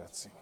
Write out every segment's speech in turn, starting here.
Grazzi.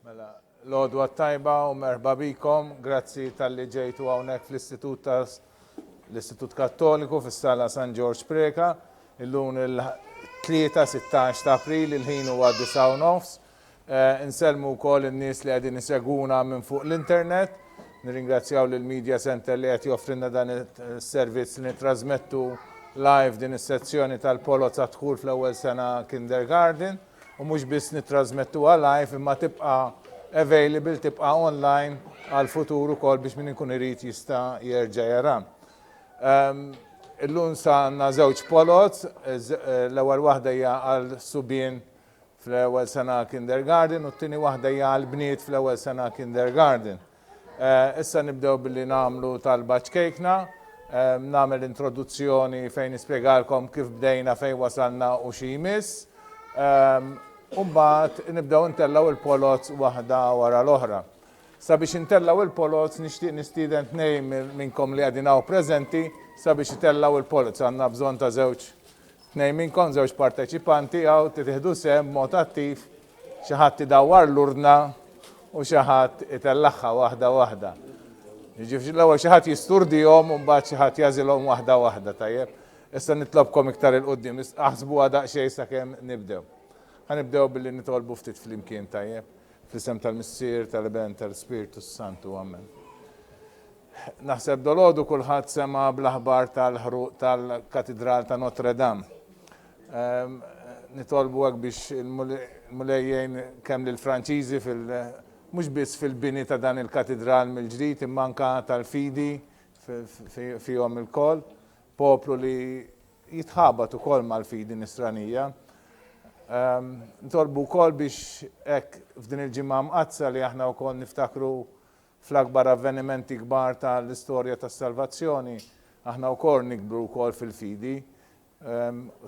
Mela, l-għodwa tajba u merħba bikom, grazzi tal-li ġejtu hawnhekk fl-Istitut ta' l-Istitut Kattoliku fis-Sala San Ġorġ Preca. Illum il-3 16 ta' April il-ħin huwa 9 nofs. Eh, insellmu wkoll in-nies li qegħdin isegwuna minn fuq l-internet. Nirringrazzjaw lil Media Center li qed joffrilna dan is-servizz li nittrażmettu live din is-sezzjoni tal-poloz għad-dħul fl-ewwel sena kindergarten. U mhux biss nittrażmettuha live imma tibqa' available, tibqa' online għall-futur ukoll biex min ikun irid jista' jerġa' jara. Ehm, illum sa għandna żewġ poloz, l-ewwel waħda hija għal subien fl-ewwel sena kindergarten u t-tieni waħda hija għall-bniet fl-ewwel sena kindergarten. Eh, issa nibdew billi nagħmlu talba ċkejkna, eh, nagħmel introduzzjoni fejn nispjegalkom kif bdejna fejn wasalna u xi jmiss. Eh, u mbagħad nibdew intellgħu il-poloz waħda wara l-oħra. Sabiex intellgħu il-poloz nixtieq nistieden tnejn minnkom li qegħdin hawn preżenti sabiex itellgħu il-poloz. Għandna bżonn ta' żewġ Tnejn minnkom, żewġ parteċipanti hawn, tieħdu sehem b'mod attiv, xi ħadd idawwar l-urna u xi ħadd itellagħha waħda waħda. Jiġifieri l-ewwel xi ħadd jisturdihom u mbagħad xi ħadd jagħżilhom waħda waħda, tajjeb? Issa nitlobkom iktar 'il quddiem, aħsbuha daqsxejn sakemm nibdew. Ħa nibdew billi nitolbu ftit flimkien, tajjeb? Fl-isem tal-Missier, tal-Iben, tal-Ispirtu s-Santu. Amen. Naħseb dolodu kulħadd sema' bl-aħbar tal-ħruq tal-Katidral ta' Notre Dame. Ehm, nitolbu hekk biex il-Mulej jgħin kemm lill-Franċiżi fil mhux biss fil-bini ta' dan il-katidral mill-ġdid imma anka tal-fidi fihom ilkoll, poplu li jitħabat ukoll mal-fidi nisranija. Ehm, nitolbu wkoll biex hekk f'din il-ġimgħa mqaddsa li aħna wkoll niftakru Fl-akbar avvenimenti kbar ta' l-istorja tas-salvazzjoni, aħna wkoll nikbru wkoll fil-fidi,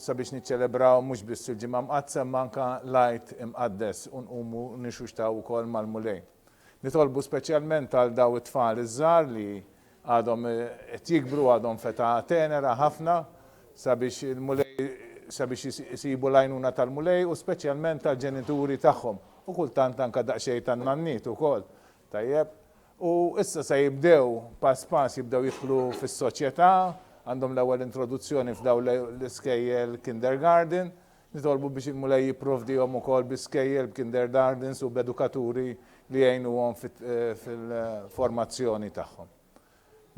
sabiex niċċelebraw mhux biss il-Ġimgħa Mqaddsa imma anke l-Għid Imqaddes u nqumu nirxuxtaw ukoll mal-Mulej. Nitolbu speċjalment għal daw it-tfal iż-żgħar li għadhom qed jikbru, għadhom f'età tenera ħafna, sabiex il-Mulej sabiex isibu l-għajnuna tal-Mulej u speċjalment tal-ġenituri tagħhom u kultant anke daqsxejn tan-nanniet ukoll Tajjeb. U issa se jibdew pass pass jibdew jidħlu fis-soċjetà, għandhom l-ewwel introduzzjoni f'dawn l-iskejjel kindergarten. Nitolbu biex il-Mulej jipprovdihom ukoll bi skejjel, b'kindergardens u b'edukaturi li jgħinuhom fil-formazzjoni tagħhom.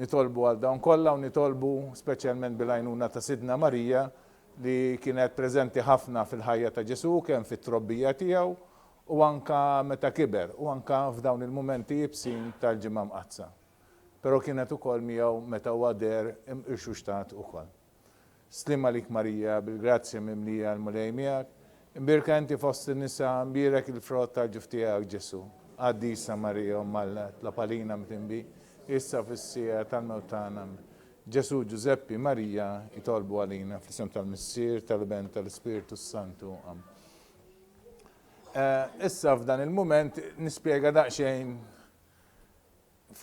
Nitolbu għal dawn kollha u nitolbu speċjalment bil-għajnuna ta' Sidna Marija li kienet preżenti ħafna fil-ħajja ta' Ġesù kemm fit-trobbija tiegħu u anke meta kiber, u anke f'dawn il-mumenti iebsin tal-Ġimgħa Mqaddsa. Però kienet ukoll miegħu meta huwa deher irxuxtat ukoll. Sliem għalik Marija, bil-grazzja mimlija l-Mulej miegħek, imbierka inti fost in-nisa, imbierek il-frott tal-ġuf tiegħek Ġesù. Qaddisa Marija Omm Alla, itlob għalina midinbin, issa u fis-siegħa tal-mewt tagħna. Amen. Ġesù, Ġużeppi, Marija, itolbu għalina, fl-isem tal-Missier, tal-Iben, tal-Ispirtu s-Santu. Amen. Eh, issa f'dan il-mument nispjega daqsxejn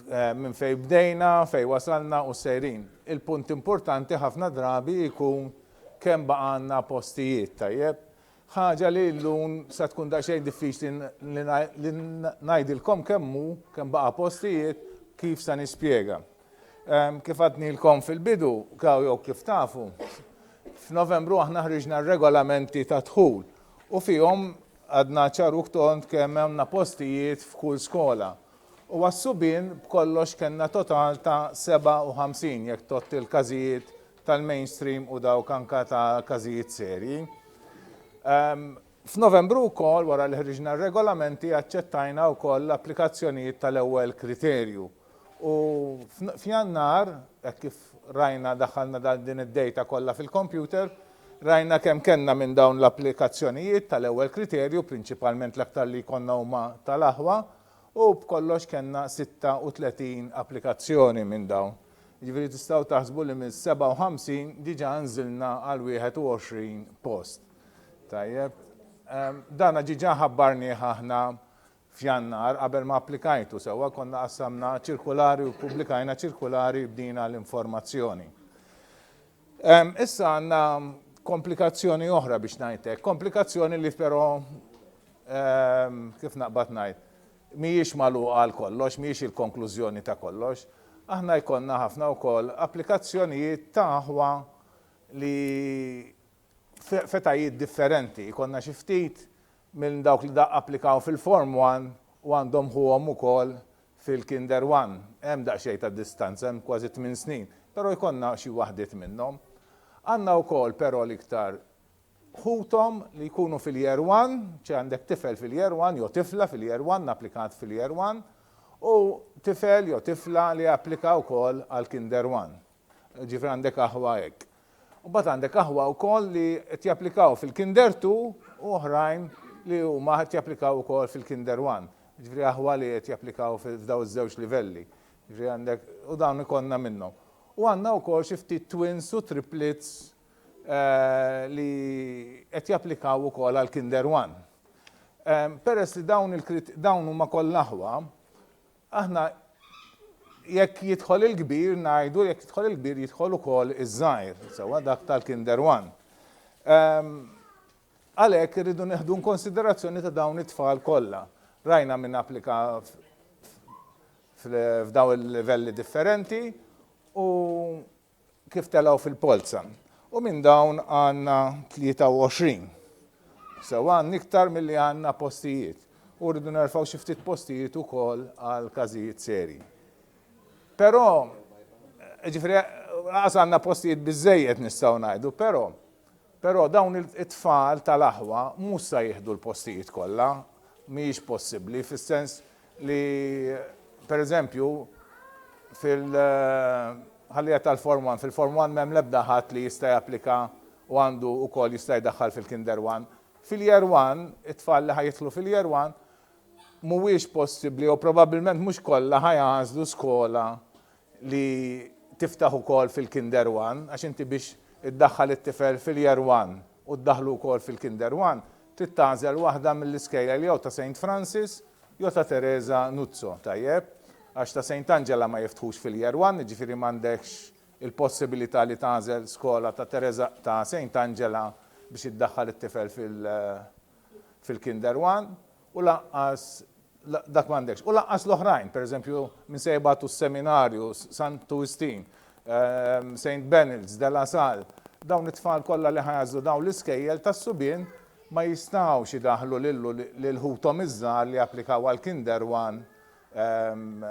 eh, minn fej bdejna, fej wasalna u sejrin. Il-punt importanti ħafna drabi jkun kemm baqgħanna postijiet tajjeb. Ħaġa li llum sa tkun daqsxejn diffiċli li ngħidilkom kemm hu kemm baqa' postijiet kif sa nispjega. Kif għadnilkom fil-bidu, jew kif tafu, f'Novembru aħna ħriġna r-regolamenti ta' dħul u fihom għadna ċar u tond kemm għandna postijiet f'kull skola. U għas-subien b'kollox kellna total ta' 57 jekk tgħodd il-każijiet tal-mainstream u dawk anka ta' każijiet serji. F'Novembru wkoll, wara li ħriġna r-regolamenti, aċċettajna wkoll l-applikazzjonijiet tal-ewwel kriterju. U f'Jannar, hekk kif rajna daħħalna din id-data kollha fil-computer, rajna kemm kellna minn dawn l-applikazzjonijiet tal-ewwel kriterju, prinċipalment l-aktar li jkollna huma tal-aħwa, u b'kollox kellna 36 applikazzjoni minn dawn. Jiġifieri tistgħu taħsbu li minn 57 diġà nżilna għal 21 post. Tajjeb. Dana ġiġa ħabbarnieh aħna f'Jannar qabel ma applikajtu sewwa konna qassamna ċirkulari u ppubblikajna ċirkulari b'dina l-informazzjoni. Issa għandna komplikazzjoni oħra biex ngħidlek, komplikazzjoni li però kif naqbad ngħid, mhijiex magħluqa għal kollox, mhijiex il-konklużjoni ta' kollox. Aħna jkollna ħafna wkoll applikazzjonijiet ta' aħwa li f'etajiet differenti. Ikollna xi ftit minn dawk li applikaw fil-Form 1 u għandhom ħuhom ukoll fil-Kinder 1. Hemm daqsxejn ta' distanza, hemm kważi tminn snin, però jkollna xi waħdiet minnhom. Għandna wkoll però l-iktar ħuthom li jkunu fil-Year 1, ċe għandek tifel fil-Year 1 jew tifla fil-Year 1, applikat fil-Year 1, u tifel jew tifla li applika wkoll għal Kinder 1. Ġifieri għandek aħwa hekk. U mbagħad għandek aħwa wkoll li qed japplikaw fil-Kinder 2 u oħrajn li huma qed japplikaw ukoll fil-Kinder 1. Ġifieri aħwa li qed japplikaw f'daw iż-żewġ livelli. Ġifieri għandek u dawn ikollna minnhom. U għandna wkoll xi ftit twins u triplets li qed japplikaw ukoll għal Kinder 1. Peress li dawn dawn huma kollha aħwa, Aħna jekk jidħol il-kbir ngħidu jekk jidħol il-kbir jidħol ukoll iż-żgħir, sewwa dak tal-Kinder One. Ehm, għalhekk irridu neħdu konsiderazzjoni ta' dawn it-tfal kollha. Rajna min applika f'dawn il-livelli differenti u kif telgħu fil-polza. U minn dawn għandna 23. Sew għandna iktar milli għandna postijiet. U rridu nerfgħu xi ftit postijiet ukoll għal każijiet seri. Però, ġifieri, għas għandna postijiet biżejjed nistgħu ngħidu, però Però dawn it-tfal tal-aħwa mhux sa jieħdu l-postijiet kollha, mhijiex possibbli fis-sens li pereżempju fil ħalliha tal-Form 1, fil-Form 1 m'hemm l-ebda ħadd li jista' japplika u għandu wkoll jista' jdaħħal fil-Kinder 1. Fil-Year 1, it-tfal li ħa jidħlu fil-Year 1 mhuwiex possibbli jew probabbilment mhux kollha ħa jagħżlu skola li tiftaħ ukoll fil-Kinder One, għax inti biex iddaħħal it-tifel fil-Year One u ddaħħlu wkoll fil-Kinder One, trid tagħżel waħda mill-iskejjel jew ta' Saint Francis jew ta' Teresa Nuzzo, tajjeb? Għax ta' Saint Angela ma jiftħux fil-Year One, jiġifieri m'għandekx il-possibilità li tagħżel skola ta' Teresa ta' Saint Angela biex iddaħħal it-tifel fil fil-Kinder One u lanqas dak m'għandekx. U lanqas l-oħrajn, pereżempju, min se jibgħatu s-seminarju, Santu Wistin, ehm, St. Benild's, De La Salle, dawn it-tfal kollha li ħa jagħżlu dawn l-iskejjel tas-subien ma jistgħux idaħħlu lil ħuthom iż-żgħar li applikaw għal Kinder One ehm,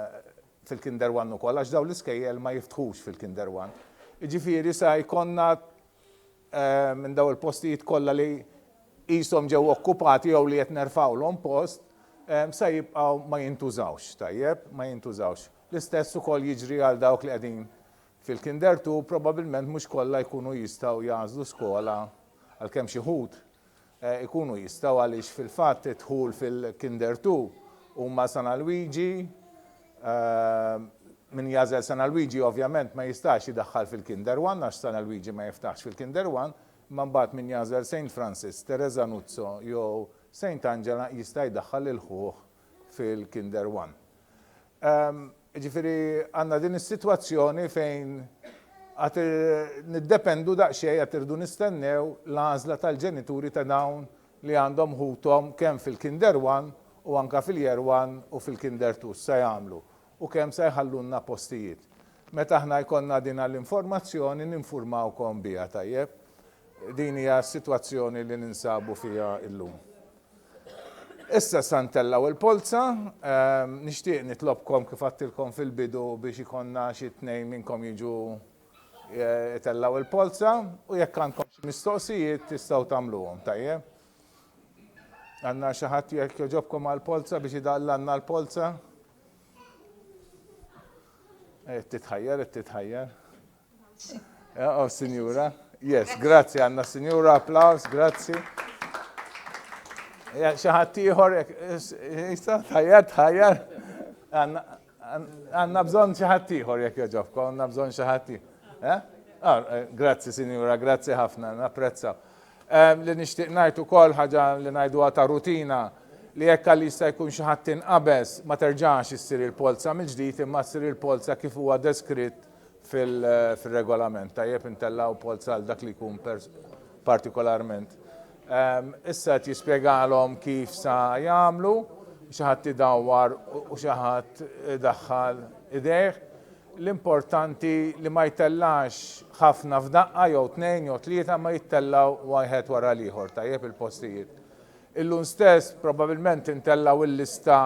fil-Kinder One ukoll għax dawn l-iskejjel ma jiftħux fil-Kinder One. Jiġifieri sa jkollna minn dawn il-postijiet kollha li qishom ġew okkupati jew li qed nerfgħulhom post, sa jibqgħu ma jintużawx, tajjeb, ma jintużawx. L-istess ukoll jiġri għal dawk li qegħdin fil-Kinder 2, probabbilment mhux kollha jkunu jistgħu jagħżlu skola għalkemm xi wħud ikunu jistgħu għaliex fil-fatt id-dħul fil-Kinder 2 huma San Alwiġi, min jagħżel San Alwiġi ovvjament ma jistax idaħħal fil-Kinder 1 għax San Alwiġi ma jiftaħx fil-Kinder 1, imma mbagħad min jagħżel Saint Francis, Teresa Nuzzo jew Saint Angela jista' jdaħħal lil ħuh fil-Kinder 1. Jiġifieri għandna din is-sitwazzjoni fejn għad niddependu daqsxejn għad irridu nistennew l-għażla tal-ġenituri ta' dawn li għandhom ħuthom kemm fil-Kinder 1 u anke fil-Year 1 u fil-Kinder 2 x'se jagħmlu u kemm se jħallulna postijiet. Meta aħna jkollna din l-informazzjoni ninfurmawkom biha tajjeb. Din hija s-sitwazzjoni li ninsabu fiha llum. Issa sa ntellgħu il-polza, nixtieq nitlobkom kif għadtilkom fil-bidu biex ikollna xi tnejn minnkom jiġu itellgħu il-polza u jekk għandkom xi mistoqsijiet tistgħu tagħmluhom, tajjeb? Għandna xi ħadd jekk jogħġobkom għall-polza biex idallanna l-polza? Qed titħajjar, qed titħajjar. Oh, sinjura. Yes, grazzi għandna sinjura, applaus, grazzi. Xi ħadd ieħor jista' tħajjar, tħajjar. Għandna bżonn xi ħadd ieħor jekk jogħġobkom, għandna bżonn xi ħadd ieħor. Eh? Ah, eh, grazzi sinjura, grazzi ħafna, napprezzaw. Li nixtieq ngħid ukoll ħaġa li ngħiduha ta' rutina li jekk għal jista' jkun xi ħadd inqabeż ma terġax issir il-polza mill-ġdid imma ssir il-polza kif huwa deskritt fil-regolament. Tajjeb intellgħu polza għal dak li jkun partikolarment. Issa qed jispjegalhom kif sa jagħmlu, xi ħadd idawwar u xi ħadd idaħħal idejh. L-importanti li ma jtellax ħafna f'daqqa jew tnejn jew tlieta imma jittellgħu wieħed wara l-ieħor tajjeb il-postijiet. Illum stess probabbilment intellgħu l-lista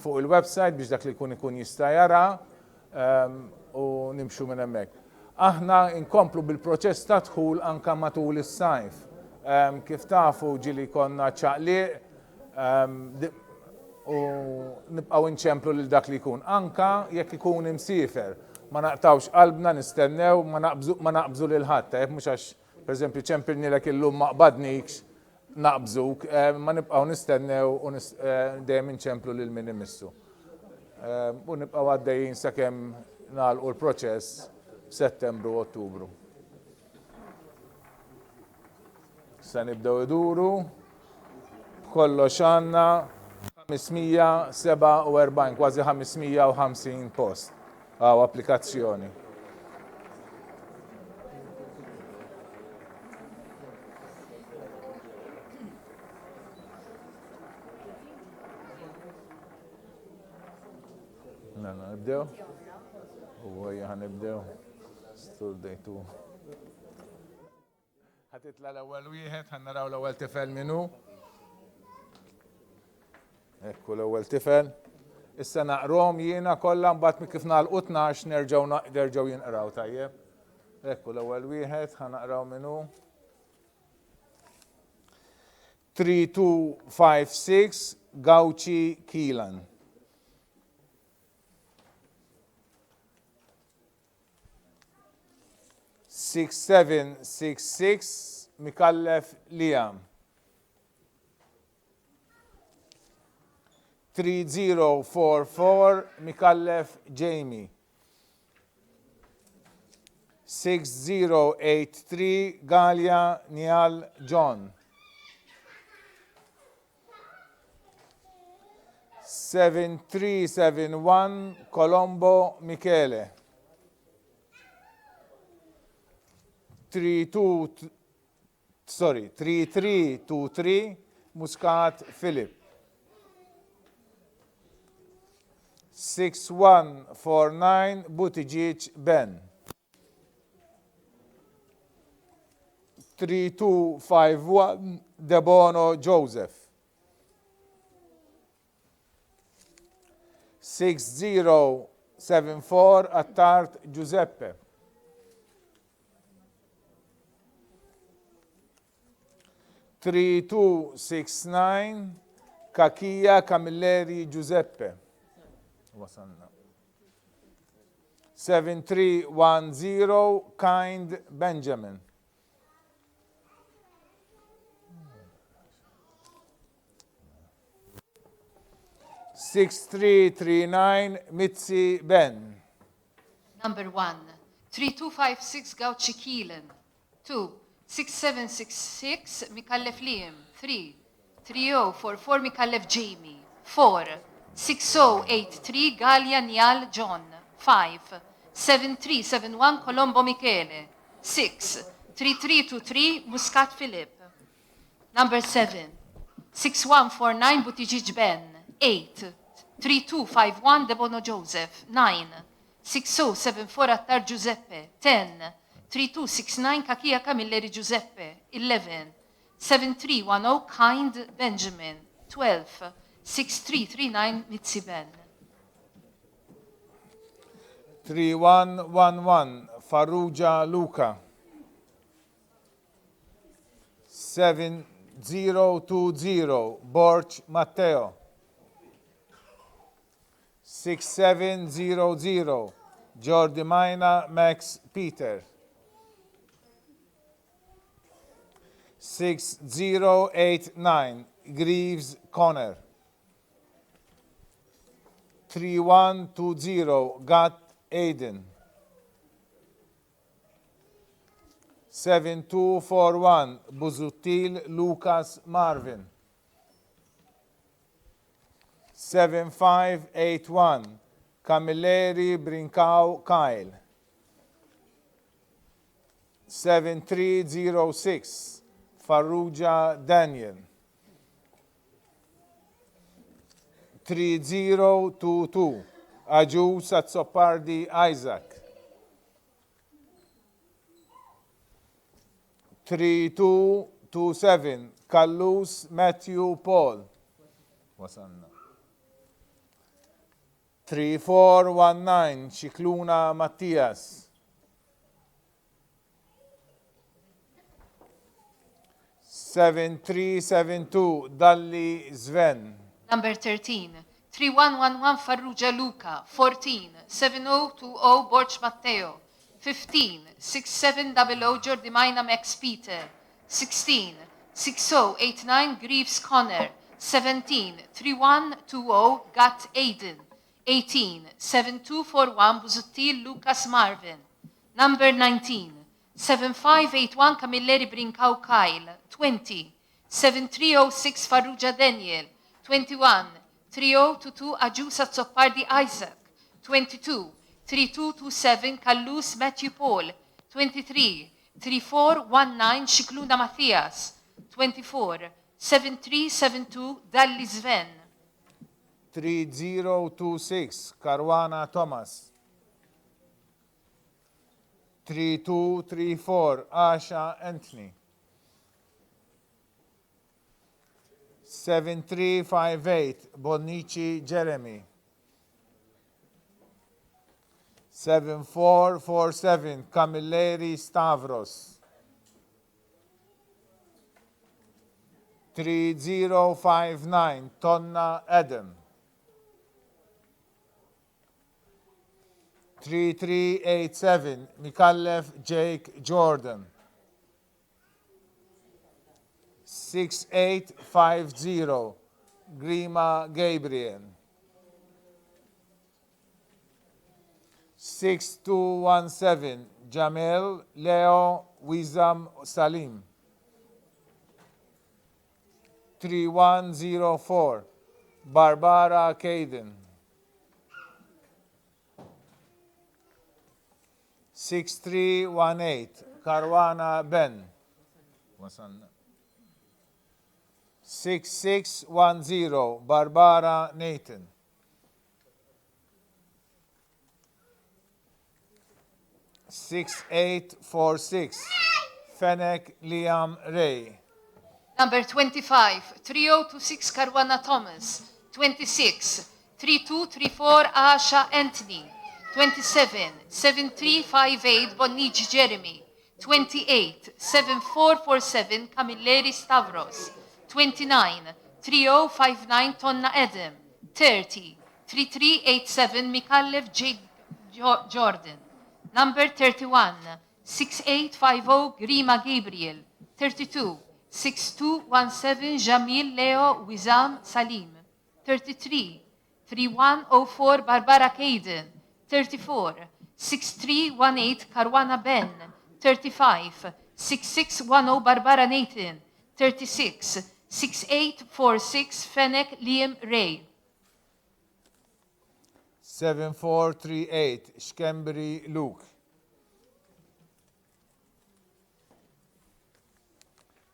fuq il-website biex dak li jkun ikun jista' jara u nimxu minn hemmhekk. Aħna nkomplu bil-proċess ta' dħul anke matul is-sajf. Kif tafu ġieli jkollna ċaqliq u nibqgħu nċemplu lil dak li jkun. Anka jekk ikun imsiefer, ma naqtgħux qalbna nistennew, ma naqbżu lil ħadd, tajjeb mhux għax pereżempju ċempilnilek illum ma qbadnikx naqbżuk, ma nibqgħu nistennew u dejjem inċemplu lil min imissu. U nibqgħu għaddejjin sakemm nagħlqu l-proċess f'Settembru u Ottubru. Se nibdew iduru. B'kollox għandna 547, kważi 550 post għaw applikazzjoni. Mela, nibdew? U għajja nibdew. Stur dejtu. Ħa titla' l-ewwel wieħed, ħa naraw l-ewwel tifel min hu. Ekku l-ewwel tifel. Issa naqrom jiena kollha mbagħad kif nagħlqu 12 nerġgħu nerġgħu jinqraw tajjeb. Ekku l-ewwel wieħed ħa naqraw min hu. 3256 Gauci Keelan. 6766 Micallef Liam. 3044 Micallef Jamie. 6083 Galea Niall John. 7371 Colombo Michele. 32 sorry, 3323 Muscat Philip. 6149 Buttigieg Ben. 3251 Debono Joseph. 6074 Attard Giuseppe. 3269 Kakia Camilleri Giuseppe. Wasalna. 7310 Kind Benjamin. 6339 Mizzi Ben. Number 1. 3256 Gauci Keelan. 2. 6766 Micallef Liam. 3. 3044 Micallef Jamie. 4. 6083 Galea Niall John. 5. 7371 Colombo Michele. 6. 3323 Muscat Philip. Number 7. 6149 Buttigieg Ben. 8. 3251 Debono Joseph. 9. 6074 Attard Giuseppe. 10. 3269 Cachia Camilleri Giuseppe. 11. 7310 Kind Benjamin. 12. 6339 Mizzi Ben. 3111 Farrugia Luca. 7020 Borg Matteo. 6700. Giordi Maina Max Peter. 6089 Greaves Connor. 3120 Gatt Aiden. 7241 Busuttil Lucas Marvin. 7581 Camilleri Brincau Kyle. 7306 Farrugia Daniel. 3022 Agius Azzopardi Isaac. 3227 Callus Matthew Paul. Wasanna. 3419 Scicluna Mattias. 7372 Dalli Sven. Number 13, 3111 Farrugia Luca, 14, 7020 Borg Matteo, 15, 6700 Giordimaina Max Peter, 16, 6089 Greaves Connor, 17, 3120 Gatt Aiden, 18, 7241 Busuttil Lucas Marvin. Number 19, 7581 Camilleri Brincau Kyle, 20, 7306 Farrugia Daniel, 21, 3022 Agius Azzopardi Isaac, 22, 3227 Callus Matthew Paul, 23, 3419 Scicluna Matthias, 24, 7372 Dalli Sven. 3026 Caruana Thomas. 3234 Asha Anthony. 7358 Bonnici Jeremy. 7447 Camilleri Stavros. 3059 Tonna Adam. 3387 Micallef Jake Jordan. 6850 Grima Gabriel. 6217 Jamel Leo Wizam Salim. 3104 Barbara Caden. 6318 Caruana Ben. Wasanna. 6610 Barbara Nathan. 6846 Fenech Liam Ray. Number 25, 3026 Caruana Thomas, 26, 3234 Asha Anthony, 27, 7358 Bonnici Jeremy, 28, 7447 Camilleri Stavros, 29, 3059 Tonna Adam, 30, 3387 Micallef J. Jordan. Number 31, 6850 Grima Gabriel, 32, 6217 Jamil Leo Wizam Salim, 33, 3104 Barbara Caden, 34, 6318 Caruana Ben, 35, 6610 Barbara Nathan, 36, 6846 Fenech Liam Ray. 7438 Schembri Luke.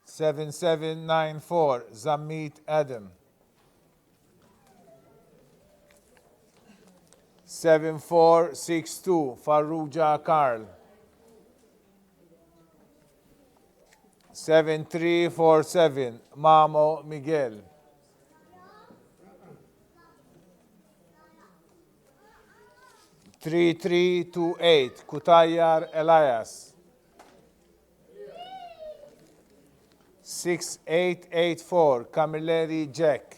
7794 Zammit Adam. 7462 Farrugia Carl. 7347 Mamo Miguel. 3328 Cutajar Elias. 6884 Camilleri Jack.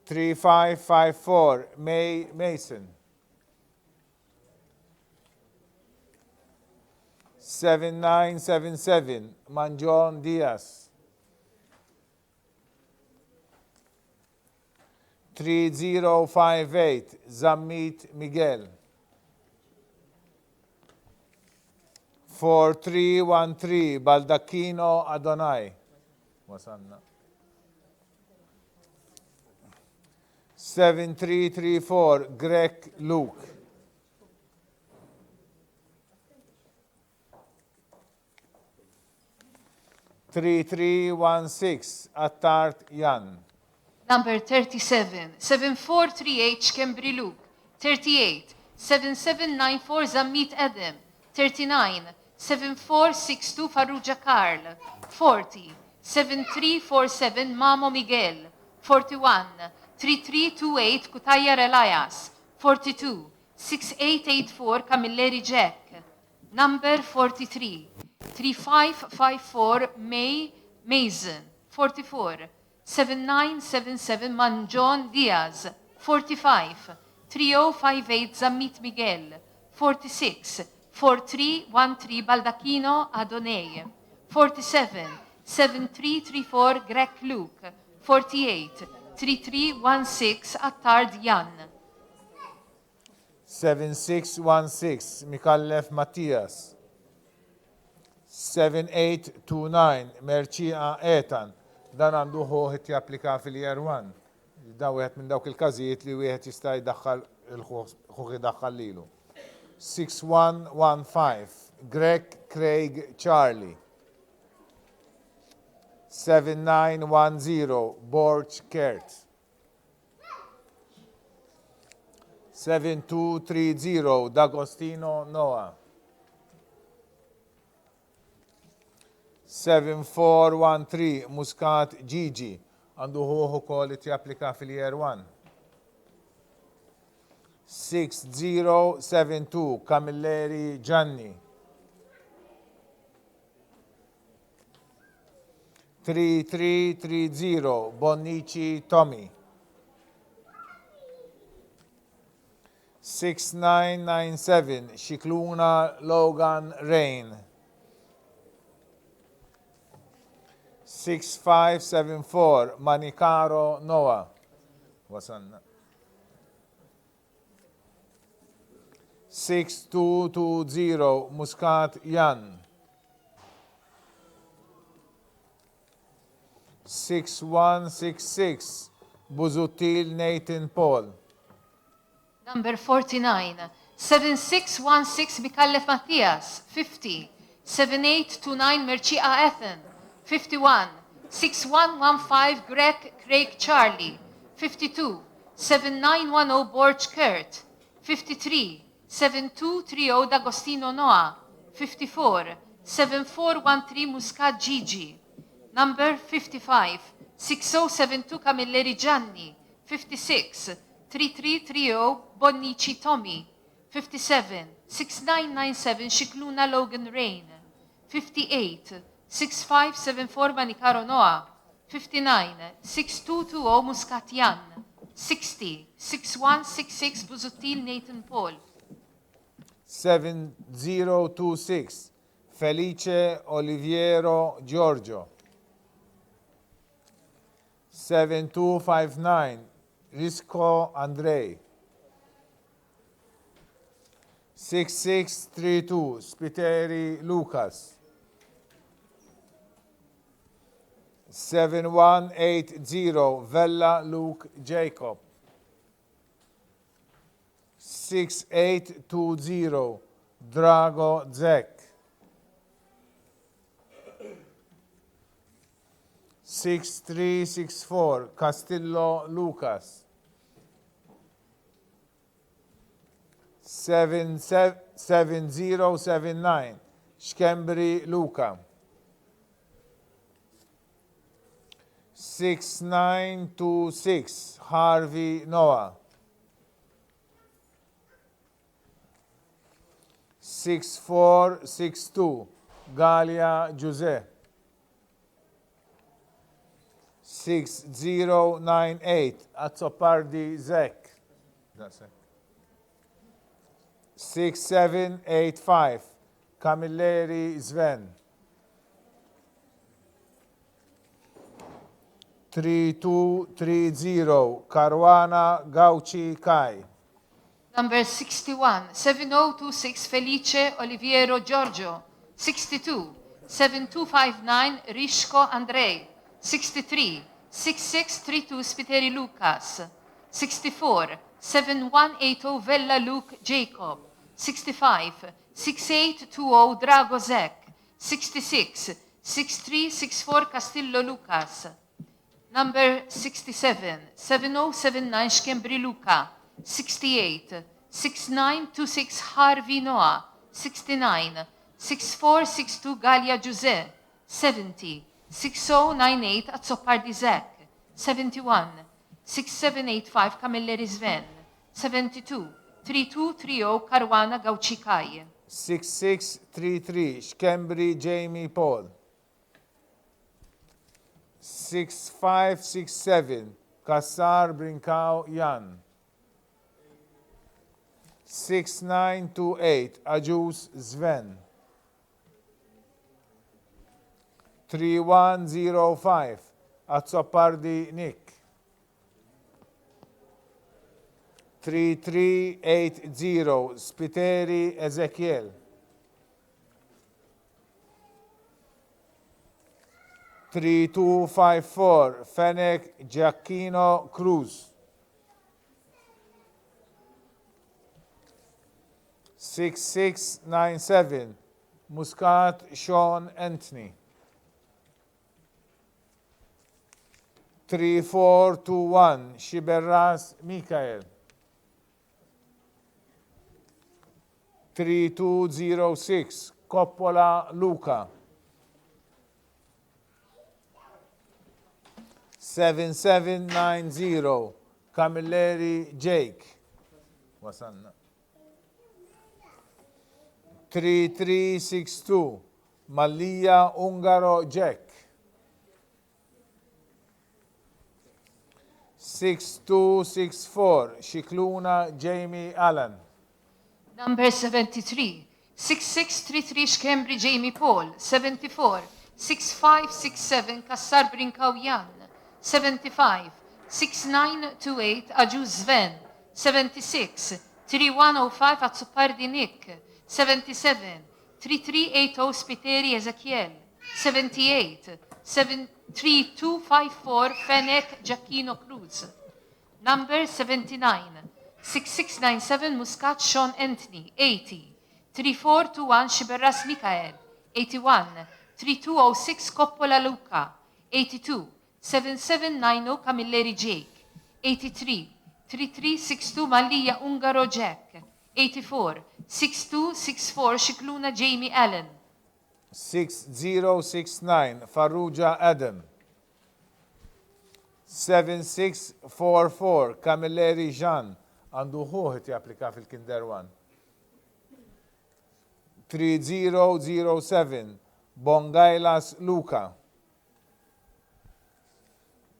3554 May Mason. 7977 Manjon Diaz. 3058 Zammit Miguel. 4313 Baldacchino Adonai. Wasanna. 7334 Grech Luke. 3316 Attard Jan. Number 37, 7438 Schembri Luke, 38, 7794 Zammit Adam, 39, 7462 Farrugia Karl, 40, 7347 Mamo Miguel, 41, 3328 Cutajar Elias, 42, 6884 Camilleri Jack, Number 43, 3554 May Mason, 44, 7977 Manjon Diaz, 45, 3058 Zammit Miguel, 46, 4313 Baldacchino Adonai, 47, 7334 Grech Luke, 48, 3316 Attard Jan. 7616 Micallef Mattias, 7829 Mercieca Ethan, dan għandu ħuh qed japplika fil-Year One. Dan wieħed minn dawk il-każijiet li wieħed jista' jdaħħal il-ħuh idaħħal lilu. 6115 Grech Craig Charlie, 7910 Borg Kurt. 7230 D'Agostino Noah. 7413 Muscat Gigi għandu ħuh ukoll qed japplika fil-Year 1. 6072 Camilleri Gianni. 3330 Bonnici Tommy. 6997 Scicluna Logan Rain. 6574 Manicaro Noah. Wasalna. 6220 Muscat Jan. 6166 Busuttil Nathan Paul. Number 49, 7616 Micallef Matthias, 50, 7829 Mercieca Ethan, 51, 6115 Grech Craig Charlie, 52, 7910 Borg Kurt, 53, 7230 D'Agostino Noah, 54, 7413 Muscat Gigi, Number 55, 6072 Camilleri Gianni, 56, 3330 Bonnici Tommy, 57, 6997 Scicluna Logan Rain, 58, 6574 Manicaro Noah, 59, 6220 Muscat Jan, 60, 6166 Busuttil Nathan Paul. 7026 Felice Oliviero Giorgio. 7259 Risco Andrei. 6632 Spiteri Lucas. 7180 Vella Luke Jacob. 6820 Drago Zek. 6364 Castillo Lucas. 7079 Schembri Luca. 6926 Harvey Noah. 6462 Galea Giuse. 6098 Azzopardi Zek. Daqshekk. 6785 Camilleri Sven. 3230 Caruana Gauci Kai. Number 61, 7026 Felice Oliviero Giorgio, 62, 7259 Rishko Andrei, 63, 6632 Spiteri Lucas, 64, 7180 Vella Luke Jacob, 65, 6820 Drago Zek, 66, 6364 Castillo Lucas. Number 67, 7079 Schembri Luca, 68, 6926 Harvey Noah, 69, 6462 Gallia Giuseppe, 70, 6098 Azzopardi Zek, 71, 6785 Camilleri Sven, 72, 3230 Caruana Gauci Kai. 6633 Schembri Jamie Paul. 6567 Cassar Brincau Jan. 6928 Agius Sven. 3105 Azzopardi Nick. 3380 Spiteri Ezekiel. 3254 Fenech Giacchino Cruz. 6697 Muscat Sean Anthony. 3421 Sciberras Michael. 3206 Coppola Luca. 7790 Camilleri Jake. Wasalna. 3362 Mallia Ungaro Jack. 6264 Scicluna Jamie Allen. Number 73, 6633 Schembri Jamie Paul, 74, 6567 Cassar Brincau Jan, 75, 6928 Agius Sven, 76, 3105 Azzopardi Nick, 77, 3380 Spiteri Ezekiel, 78, 73254 Fenech Giacchino Cruz. Number 79, 6697 Muscat Sean Anthony, 80, 3421 Sciberras Michael, 81, 3206 Coppola Luca, 82, 7790 Camilleri Jake, 83, 3362 Mallia Ungaro Jack, 84, 6264 Scicluna Jamie Allen, 6069 Farrugia Adam. 7644 Camilleri Jean għandu ħuh japplika fil-Kinder 1. 3007 Bongailas Luca.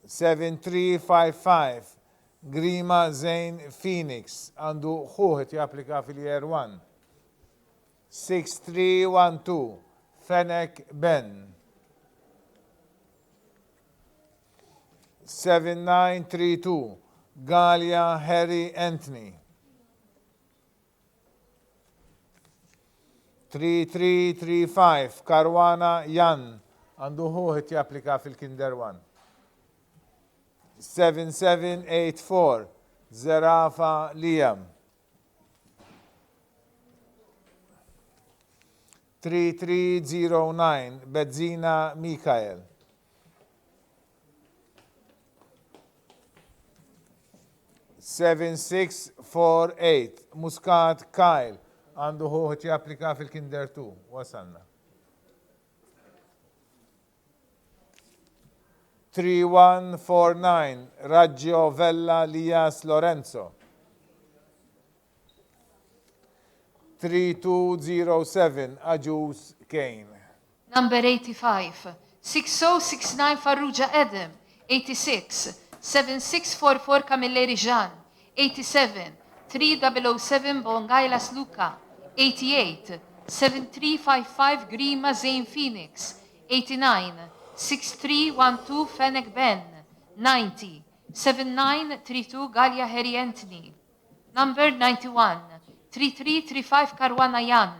7355 Grima Zane Phoenix għandu ħuh japplika fil-Year 1. 6312 Fenech Ben. 7932 Gallia Harry Anthony. 3335 Caruana Jan għandu ħuh japplika fil-Kinder 1. 7784 Zerafa Liam. 3309 Bezzina Mikael. 7648 Muscat Kyle għandu ħuh japplika fil-Kinder 2. Wasalna. 3149 Raggio Vella Lias Lorenzo. 3207 Agius Kane. Number 85, 6069 Farrugia Adam, 86, 7644 Camilleri Jean, 87, 3007 Bongailas Luca, 88, 7355 Grima Zane Phoenix, 89, 6312 Fenech Ben, 90, 7932 Gallia Harry Anthony. Number 91, 3335 Caruana Jan,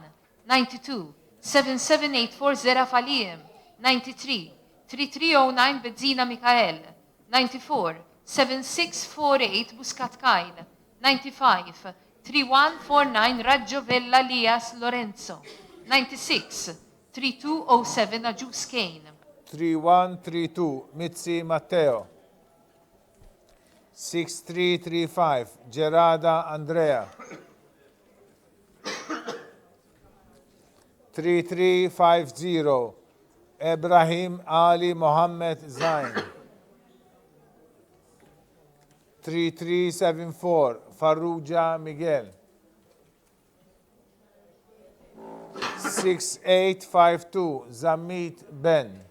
92, 7784 Zera Falim, 93, 3309 Bezzina Mikael, 94, 7648 Muscat Kyle, 95, 3149 Raggio Vella Lias Lorenzo, 96, 3207 Agius Kane. 3132 Mizzi Matteo. 6335 Gerada Andrea. 3350 Ibrahim Ali Mohammed Zain. 3374 Farrugia Miguel. 6852 Zammit Ben.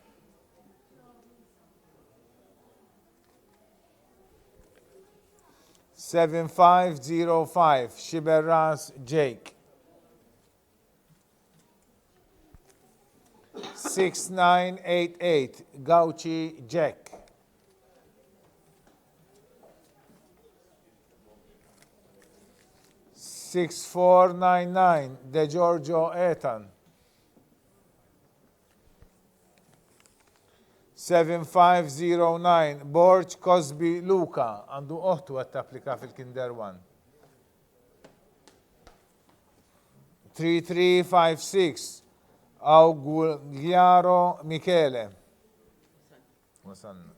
7505 Sciberras Jake. 6988 Gauci Jack. 6499 De Giorgio Ethan. 7509 Borg Cosby Luca għandu oħtu qed tapplika fil-Kinder 1. 3356 Augugliaro Michele. Wasalna.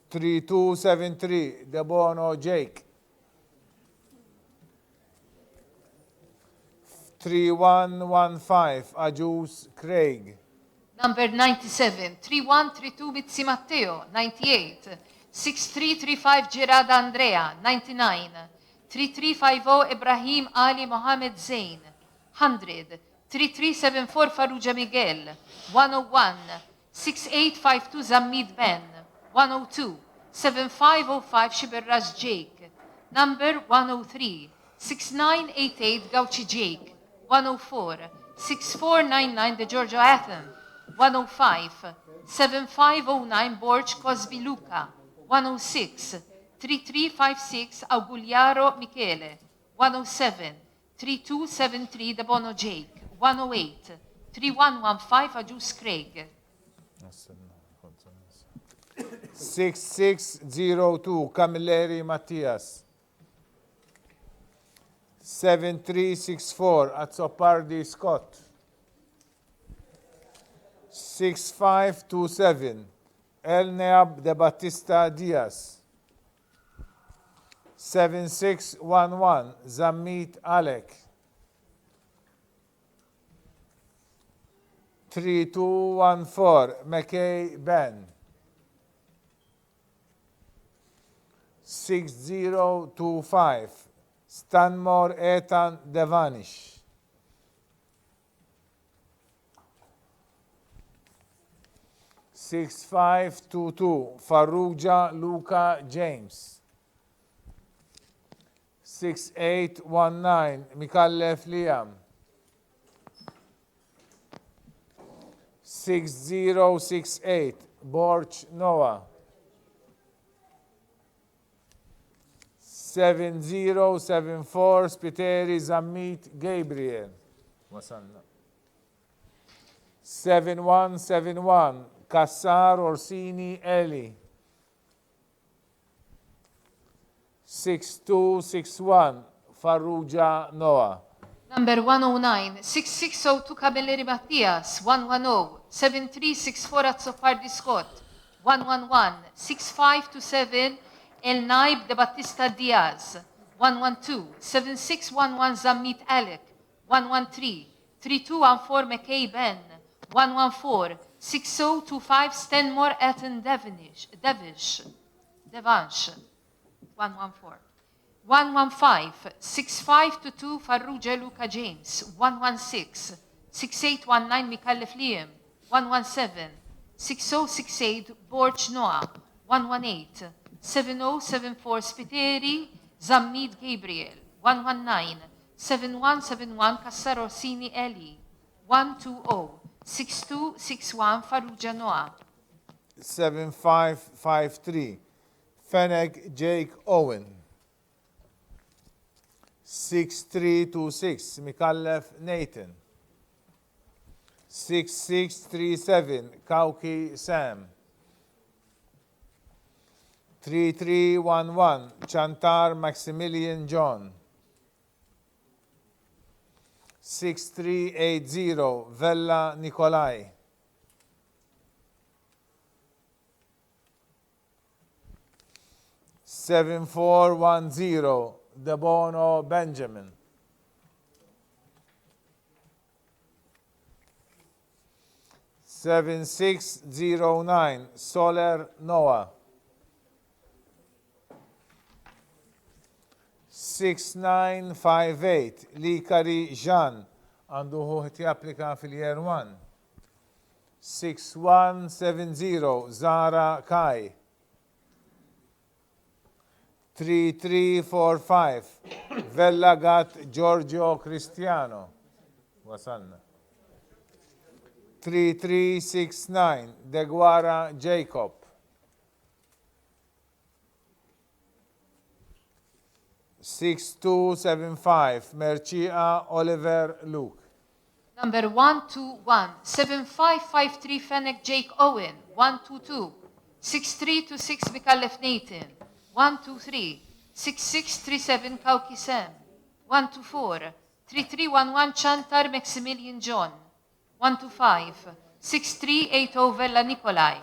3273 Debono Jake. 3115 Agius Craig. Number 97, 3132 Mizzi Matteo, 98, 6335 Gerada Andrea, 99, 3350 Ibrahim Ali Mohammed Zain, 100, 3374 Farrugia Miguel, 101, 6852 Zammit Ben, 102, 7505 Sciberras Jake, number 103, 6988 Gauci Jake, 104, 6499 De Giorgio Athens, 105, 7509 Borg Cosby Luca, 106, 3356 Augugliaro Michele, 107, 3273 De Bono Jake, 108, 3115 Agius Craig. 6602 Camilleri Mattias. 7364 Azzopardi Scott. 6527 Elneab De Battista Diaz. 7611 Zammit Alec. 3214 McKay Ben. 6025 Stanmore Ethan Devanish. 6522 Farrugia Luca James. 6819 Micallef Liam. 6068 Borg Noah. 7074 Spiteri Zammit Gabriel. Wasalna. 7171 Cassar Orsini Eli. 6261 Farrugia Noah. Number 109, 6602 Camilleri Mattias, 110, 7364 Azzopardi Scott, 111, 6527 El Naib De Battista Diaz, 112, 7611 Zammit Alec, 113, 3214 McKay Ben, 114, 6025 Stanmore Etten Devenish, Devish, Devansh, 114. 115, 6522 Farrugia Luca James, 116, 6819 Micallef Liam, 117, 6068 Borg Noah, 118, 7074 Spiteri Zammit Gabriel, 119, 7171 Cassar Orsini Eli, 120, 6261 Farrugia Noah. 7553 Fenech Jake Owen, 6326 Micallef Nathan, 6637 Cauchi Sam, 3311 Ciantar Maximilian John, 6380 Vella Nikolai. 7410 Debono Benjamin. 7609 Soler Noah. 6958 Likari Jean għandu ħuh japplika fil-year 1. 6170 Zara Kai. 3345 Vella Gatt Giorgio Cristiano. Wasalna. 3369 Deguara Jacob. 6275 Mercieca Oliver Luke. Number 121, 7553 Fenech Jake Owen, 122, 6326 Micallef Nathan, 123, 6637 Cauchi Sam, 124, 3311 Ciantar Maximilian John, 125, 6380 Vella Nikolai,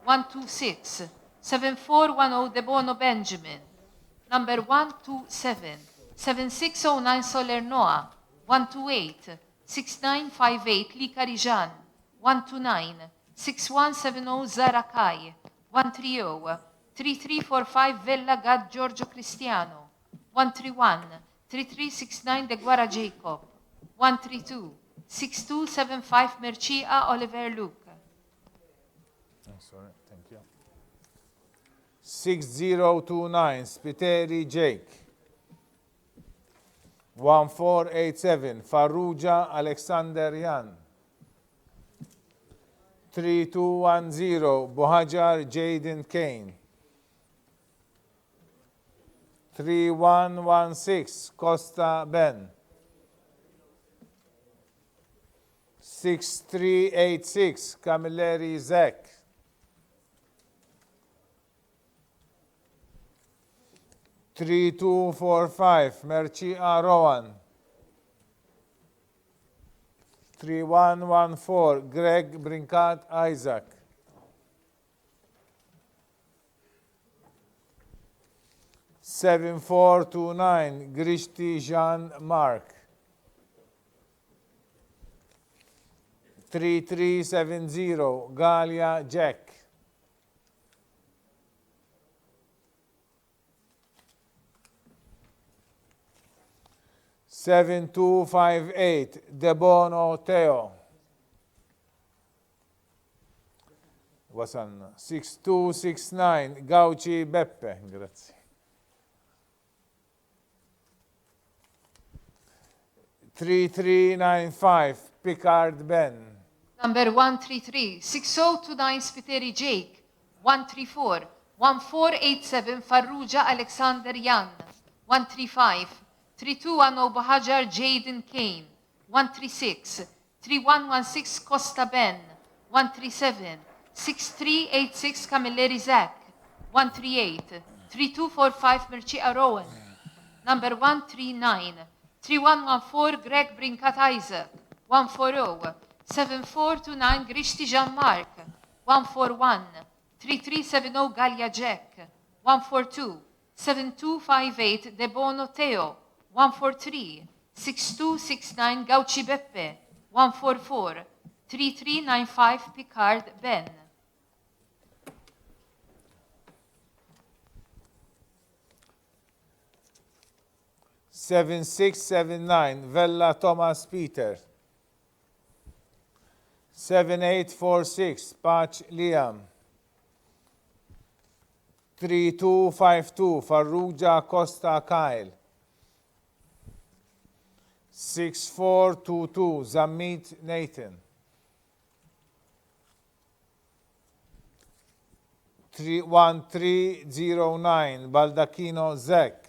126, 7410 Debono Benjamin, number 127, 7609 Soler Noah, 128, 6958 Lika Rijan, 129, 6170 Zara Kai, 130, 3345 Vella Gatt Giorgio Cristiano, 131, 3369 Deguara Jacob, 132, 6275 Mercieca Oliver Luke. Oh, sorry, thank you. 6029 Spiteri Jake. 1487 Farrugia Alexander Jan. 3210 Buhagiar Jaden Kane. 3116 Costa Ben. 6386 Camilleri Zach. 3245 Mercieca Rowan. 3114 Greg Brincat Isaac. 7429 Grixti Jean Marc. 3370 Galea Jack. 7258 Debono Theo. Wasalna. 6269 Gauci Beppe. Grazzi. 3395 Picard Ben. Number 133, 6029 Spiteri Jake, 134, 1487 Farrugia Alexander Jan, 135, 3210 Buhagiar Jaden Kane, 136, 3116 Costa Ben, 137, 6386 Camilleri Zach, 138, 3245 Mercieca Rowan, number 139, 3114 Greg Brincat Isaac, 140, 7429 Grixti Jean-Marc, 141, 3370 Galea Jack, 142, 7258 Debono Theo, 143, 6269 Gauci Beppe, 144, 3395 Picard Ben. 7679 Vella Thomas Peter. 7846 Pace Liam. 3252 Farrugia Costa Kyle. 6422 Zammit Nathan. 1309 Baldacchino Zek.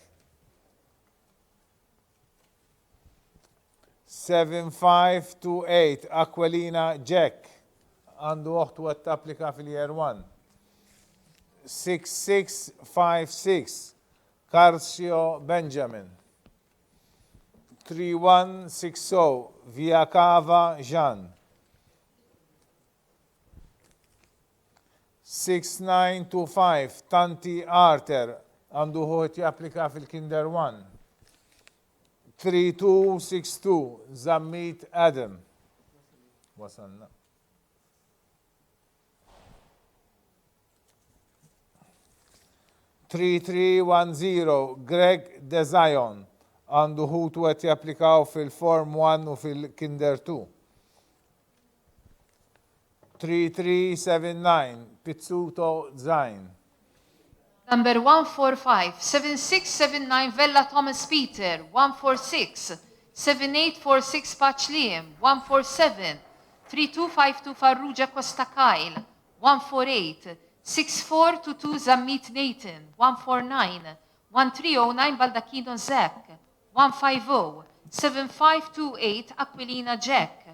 7528 Aquilina Jack għandu oħtu qed tapplika fil-year 1. 6656 Carsio Benjamin. 3160 Via Cava Jean. 6925 Tanti Arthur għandu ħuh qed japplika fil-Kinder 1. 3262 Zammit Adam. Wasalna. 3310 Greg Dezion għandu ħutu qed japplikaw fil-Form 1 u fil-Kinder 2. 3379 Pizzuto Zain. Number 145, 7679 Vella Thomas Peter, 146, 7846 Paċ Liam, 147, 3252 Farrugia Costa Kyle, 148, 6422 Zammit Nathan, 149, 1309 Baldacchino Zach, 150, 7528 Aquilina Jack,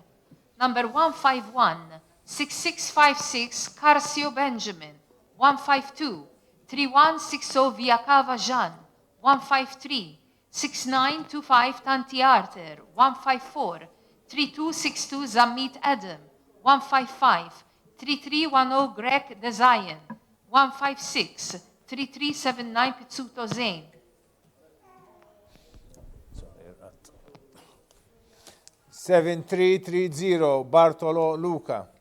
number 151, 6656 Carsio Benjamin, 152, 3160 Via Cava Jean, 153, 6925 Tanti Arthur, 154, 3262 Zammit Adam, 155, 3310 Greg Dezion, 156, 3379 Pizzuto Zane. 7330 Bartolo Luca.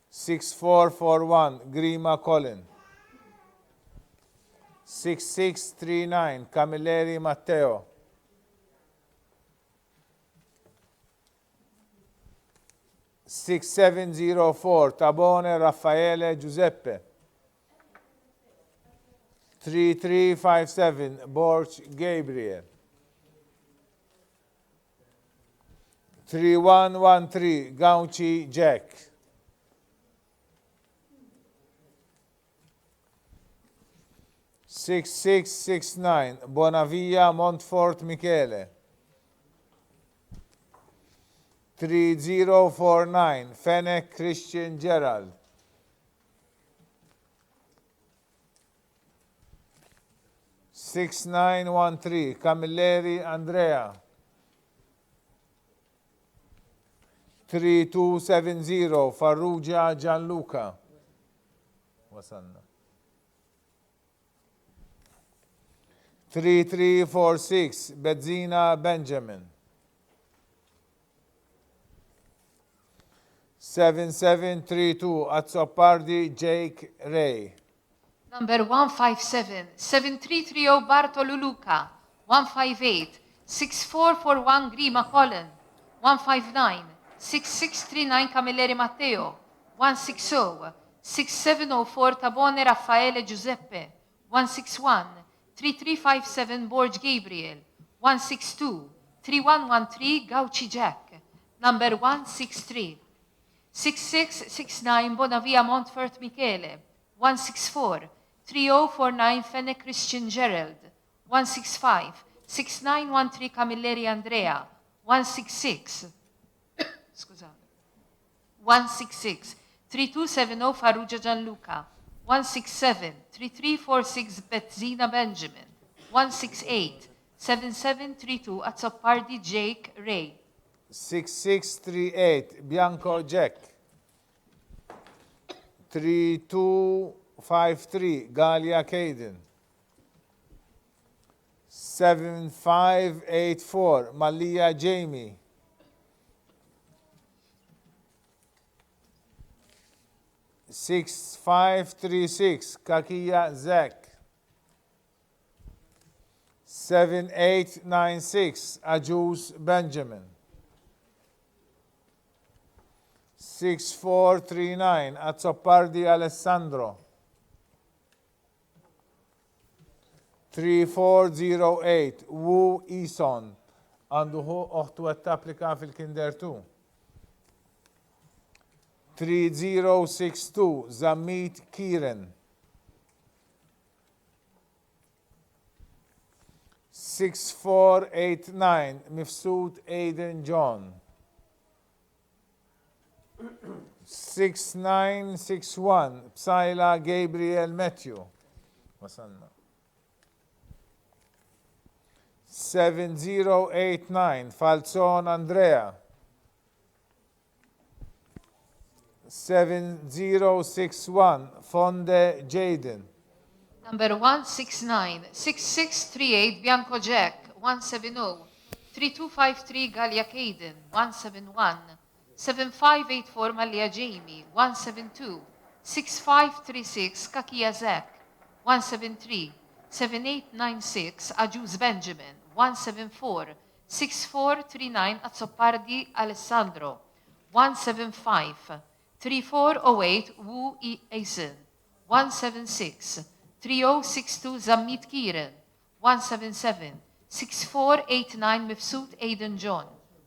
6441 Grima Colin. 6639 Camilleri Matteo. 6704 Tabone Raffaele Giuseppe. 3357 Borg Gabriel. 3113 Gauci Jack. 6669 Bonavia Montfort Michele. 3049 Fenech Christian Gerald. 6913 Camilleri Andrea. 3270 Farrugia Gianluca. Wasalna. 3346 Bezzina Benjamin. 7732 Azzopardi Jake Ray. Number 157, 7330 Bartolo Luca, 158, 6441 Grima Colin, 159, 6639 Camilleri Matteo, 160, 6704 Tabone Raffaele Giuseppe, 161, 3357 Borg Gabriel, 162, 3113 Gauci Jack, number 163, 6669 Bonavia Montfort Michele, 164, 3049 Fene Christian Gerald, 165, 6913 Camilleri Andrea, 166, scusate, 166, 3270 Farrugia Gianluca, 167, 3346 Bezzina Benjamin, 168, 7732 Azzopardi Jake Ray. 6638 Bianco Jack. 3253 Galia Caden. 7584 Malia Jamie. 6536 Kakia Zek. 7896 Ajus Benjamin. 6439 Azzopardi Alessandro. 3408 Wu Ison għandu ħu oħtu qed tapplika fil-Kinder 2. 3062 Zammit Kieran. 6489 Mifsud Aiden John. 6961 Psaila Gabriel Matthew. Wasalna. 7089 Falzon Andrea. 7061 Fonde Jaden. Number 169 6638 Bianco Jack 170 3253 Gallia Caden 171 7584 Mallia Jamie 172 6536 Kakia Zach 173 7896 Agius Benjamin 174 6439 Azzopardi Alessandro 175 3408 Wu Eason 176 3062 Zammit Kieran 177 6489 Mifsud Aidan John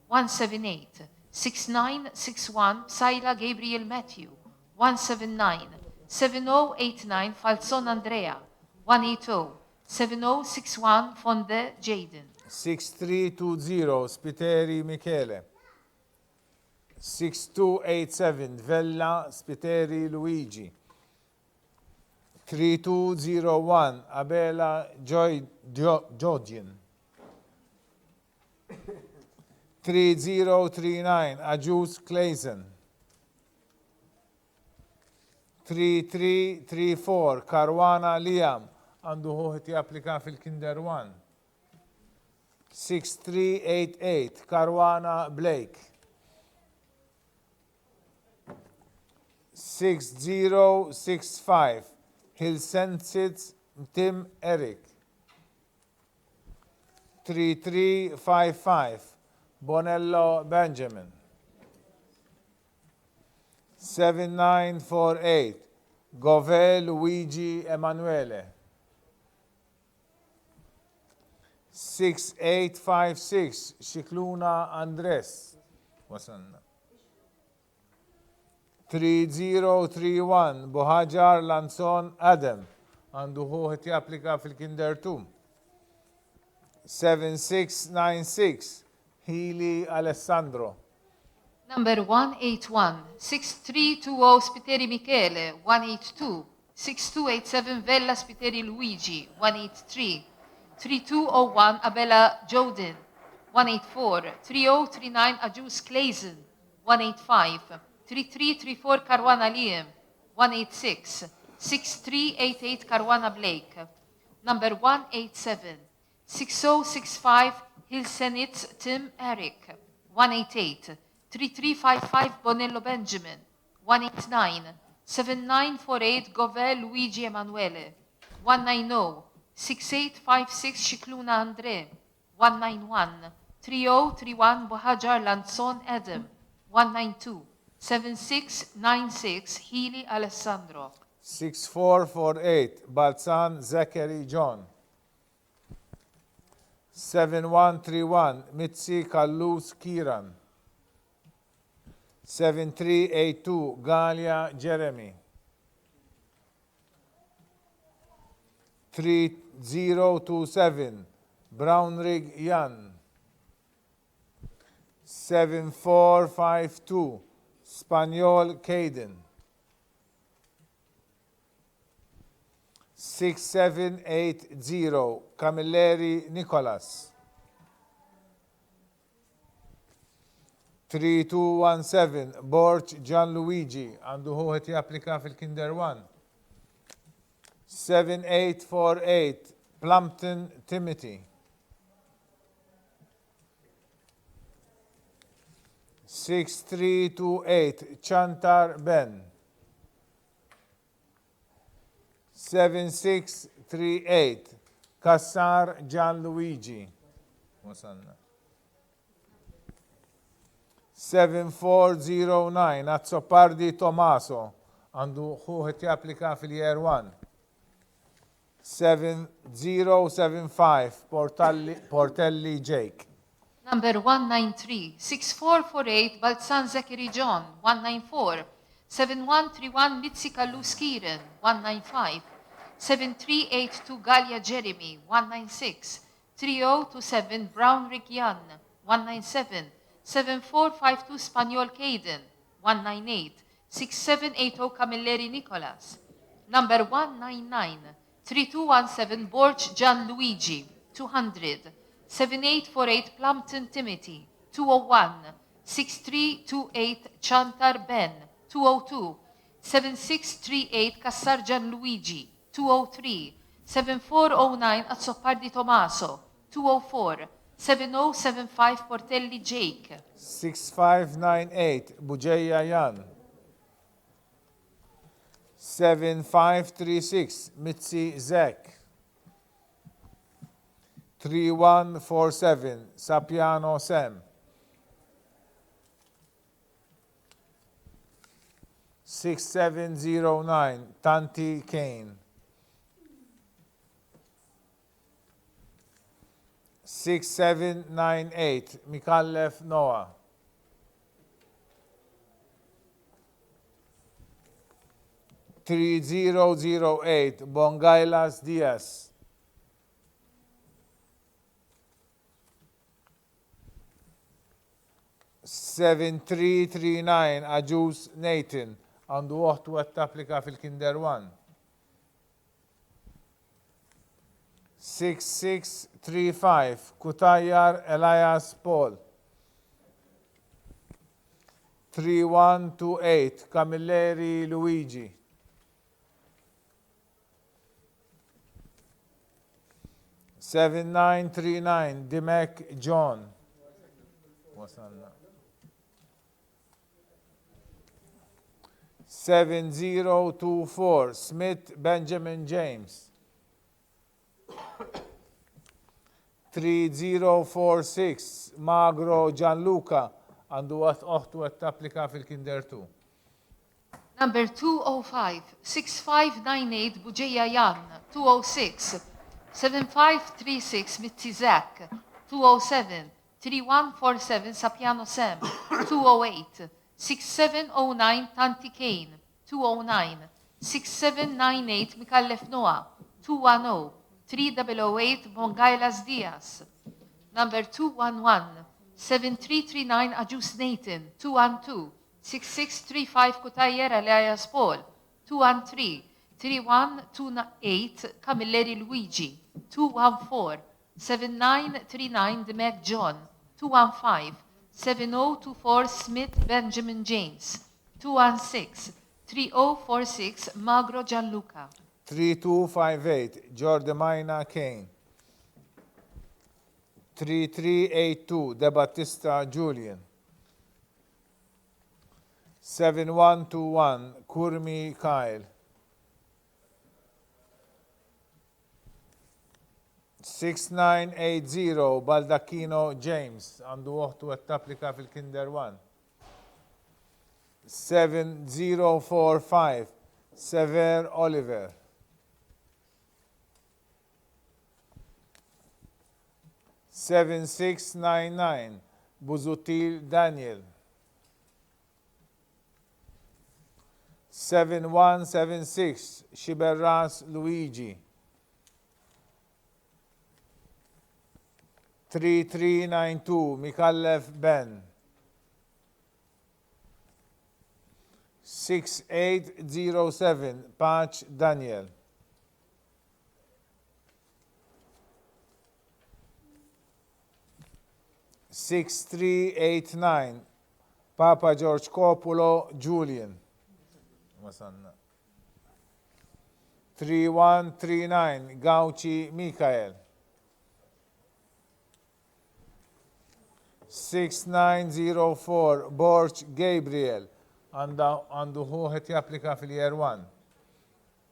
178 6961 Psaila Gabriel Matthew 179 7089 Falzon Andrea 180 7061 Fonde Jaden. 6320 Spiteri Michele. 6287 Vella Spiteri Luigi. 3201 Abela Joy Jodin. 3039 Agius Clayson. 3334 Caruana Liam għandu ħuh japplika fil-Kinder 1. 6388 Caruana Blake. 6065 Hilsensitz Tim Eric. 3355 Bonello Benjamin. 7948 Gove Luigi Emanuele. 6856 Scicluna Andres. Wasalna. 3031 Buhagiar Lanzon Adam għandu ħuh japplika fil-Kinder 2. 7696 Hili Alessandro. Number 181 6320 Spiteri Michele 182 6287 Vella Spiteri Luigi 183 3201 Abela Jodin 184 3039 Agius Clayson 185 3334 Caruana Liam 186 6388 Caruana Blake. Number 187 6065 Hilsenitz Tim Eric 188 3355 Bonello Benjamin 189 7948 Gove Luigi Emanuele 190 6856 Scicluna Andre 191 3031 Buhagiar Lanzon Adam 192 7696 Healy Alessandro. 6448 Balzan Zachary John. 7131 Mitzi Callus Kiran. 7382 Galia Jeremy. 3027 Brownrigg Jan. 7452 Spaniol Caden. 6780 Camilleri Nicholas. 3217 Borg Gianluigi għandu ħuh japplika fil-Kinder 1. 7848 Plumpton Timothy. 6328 Chantar Ben. 7638 Cassar Gianluigi. Wasalna. 7409 Azzopardi Tommaso għandu ħuh japplika fil-Year 1. 7075 Portelli Jake. Number 193, 6448 Balzan Zachary John, 194, 7131 Mizzi Callus Kieran, 195, 7382 Gallia Jeremy, 196, 3027 Brown Rick Jan, 197, 7452 Spaniol Caden, 198, 6780 Camilleri Nicholas. Number 199, 3217 Borg Gianluigi, 200, 7848 Plumpton Timothy, 201, 6328 Chantar Ben, 202, 7638 Cassar Gianluigi, 203, 7409 Azzopardi Tommaso, 204, 7075 Portelli Jake. 6598 Bugeja Jan. 7536 Mizzi Zek. 3147 Sapiano Sam. 6709 Tanti Kane. 6798 Micallef Noah. 3008 Bongailas Diaz. 7339 Agius Nathan għandu oħtu qed tapplika fil-Kinder 1. 6635 Cutajar Elias Paul. 3128 Camilleri Luigi. 7939 Dimech John. Wasalna. 7024 Smith Benjamin James. 3046 Magro Gianluca għandu oħtu qed tapplika fil-Kinder 2. Number 205, 6598 Bugeja Jan, 206, 7536 Mizzi Zak, 207, 3147 Sapiano Sam, 208, 6709 Tanti Kane, 209, 6798 Micallef Noah, 210, 3008 Bongailas Diaz. Number 211, 7339 Agius Nathan, 212, 6635 Cutajar Elias Paul, 213, 3128 Camilleri Luigi, 214, 7939 Dimech John, 215, 7024 Smith Benjamin James, 216, 3046 Magro Gianluca. 3258 Giordemaina Kane. 3382 De Battista Julian. 7121 Curmi Kyle. 6980 Baldacchino James għandu oħtu qed tapplika fil-Kinder 1. 7045 Sever Oliver. 7699 Busuttil Daniel. 7176 Sciberras Luigi. 3392 Micallef Ben. 6807 Pace Daniel. 6389 Papageorgakopulo Julian. Wasalna. 3139 Gauci Michael. 6904 Borg Gabriel għandu ħu qed japplika fil-year 1.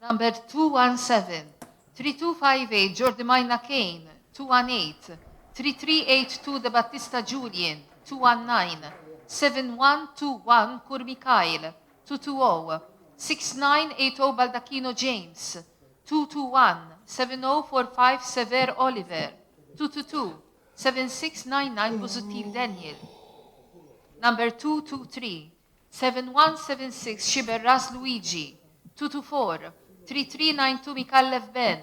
Number 217, 3258 Giordimaina Kane, 218, 3382 De Battista Julian, 219, 7121 Curmi Kyle, 220, 6980 Baldacchino James, 221, 7045 Sever Oliver, 222, 7699 Busuttil Daniel. Number 223, 7176 Sciberras Luigi, 224, 3392 Micallef Ben,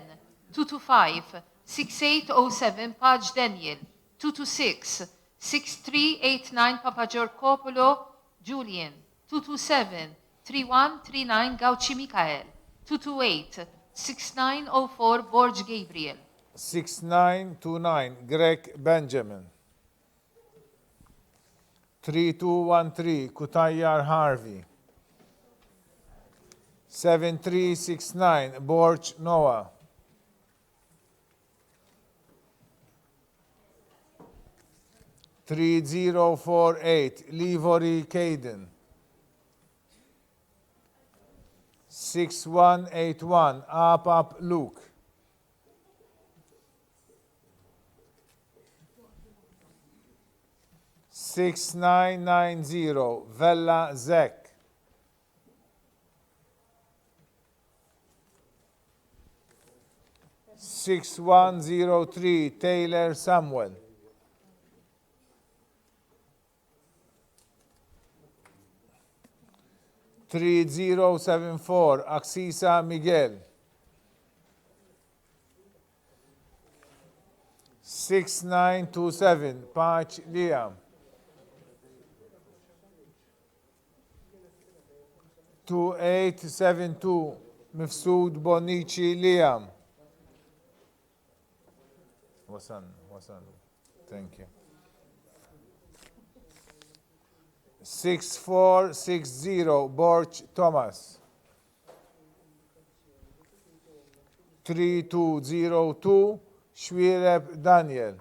225, 6807 Pace Daniel, 226, 6389 Papagiorcopulo Julian, 227, 3139 Gauci Michael, 228, 6904 Borg Gabriel. 6929 Grech Benjamin, 3213 Cutajar Harvey, 7369 Borg Noah, 3048 Livori Caden, 6181 Apap Luke, 6990 Vella Zek, 6103 Taylor Samuel, 3074 Axisa Miguel, 6927 Pace Liam, 2872 Mifsud Bonnici Liam. Wasalna, wasalna. Thank you. 6460 Borg Thomas. 3202 Xuereb Daniel.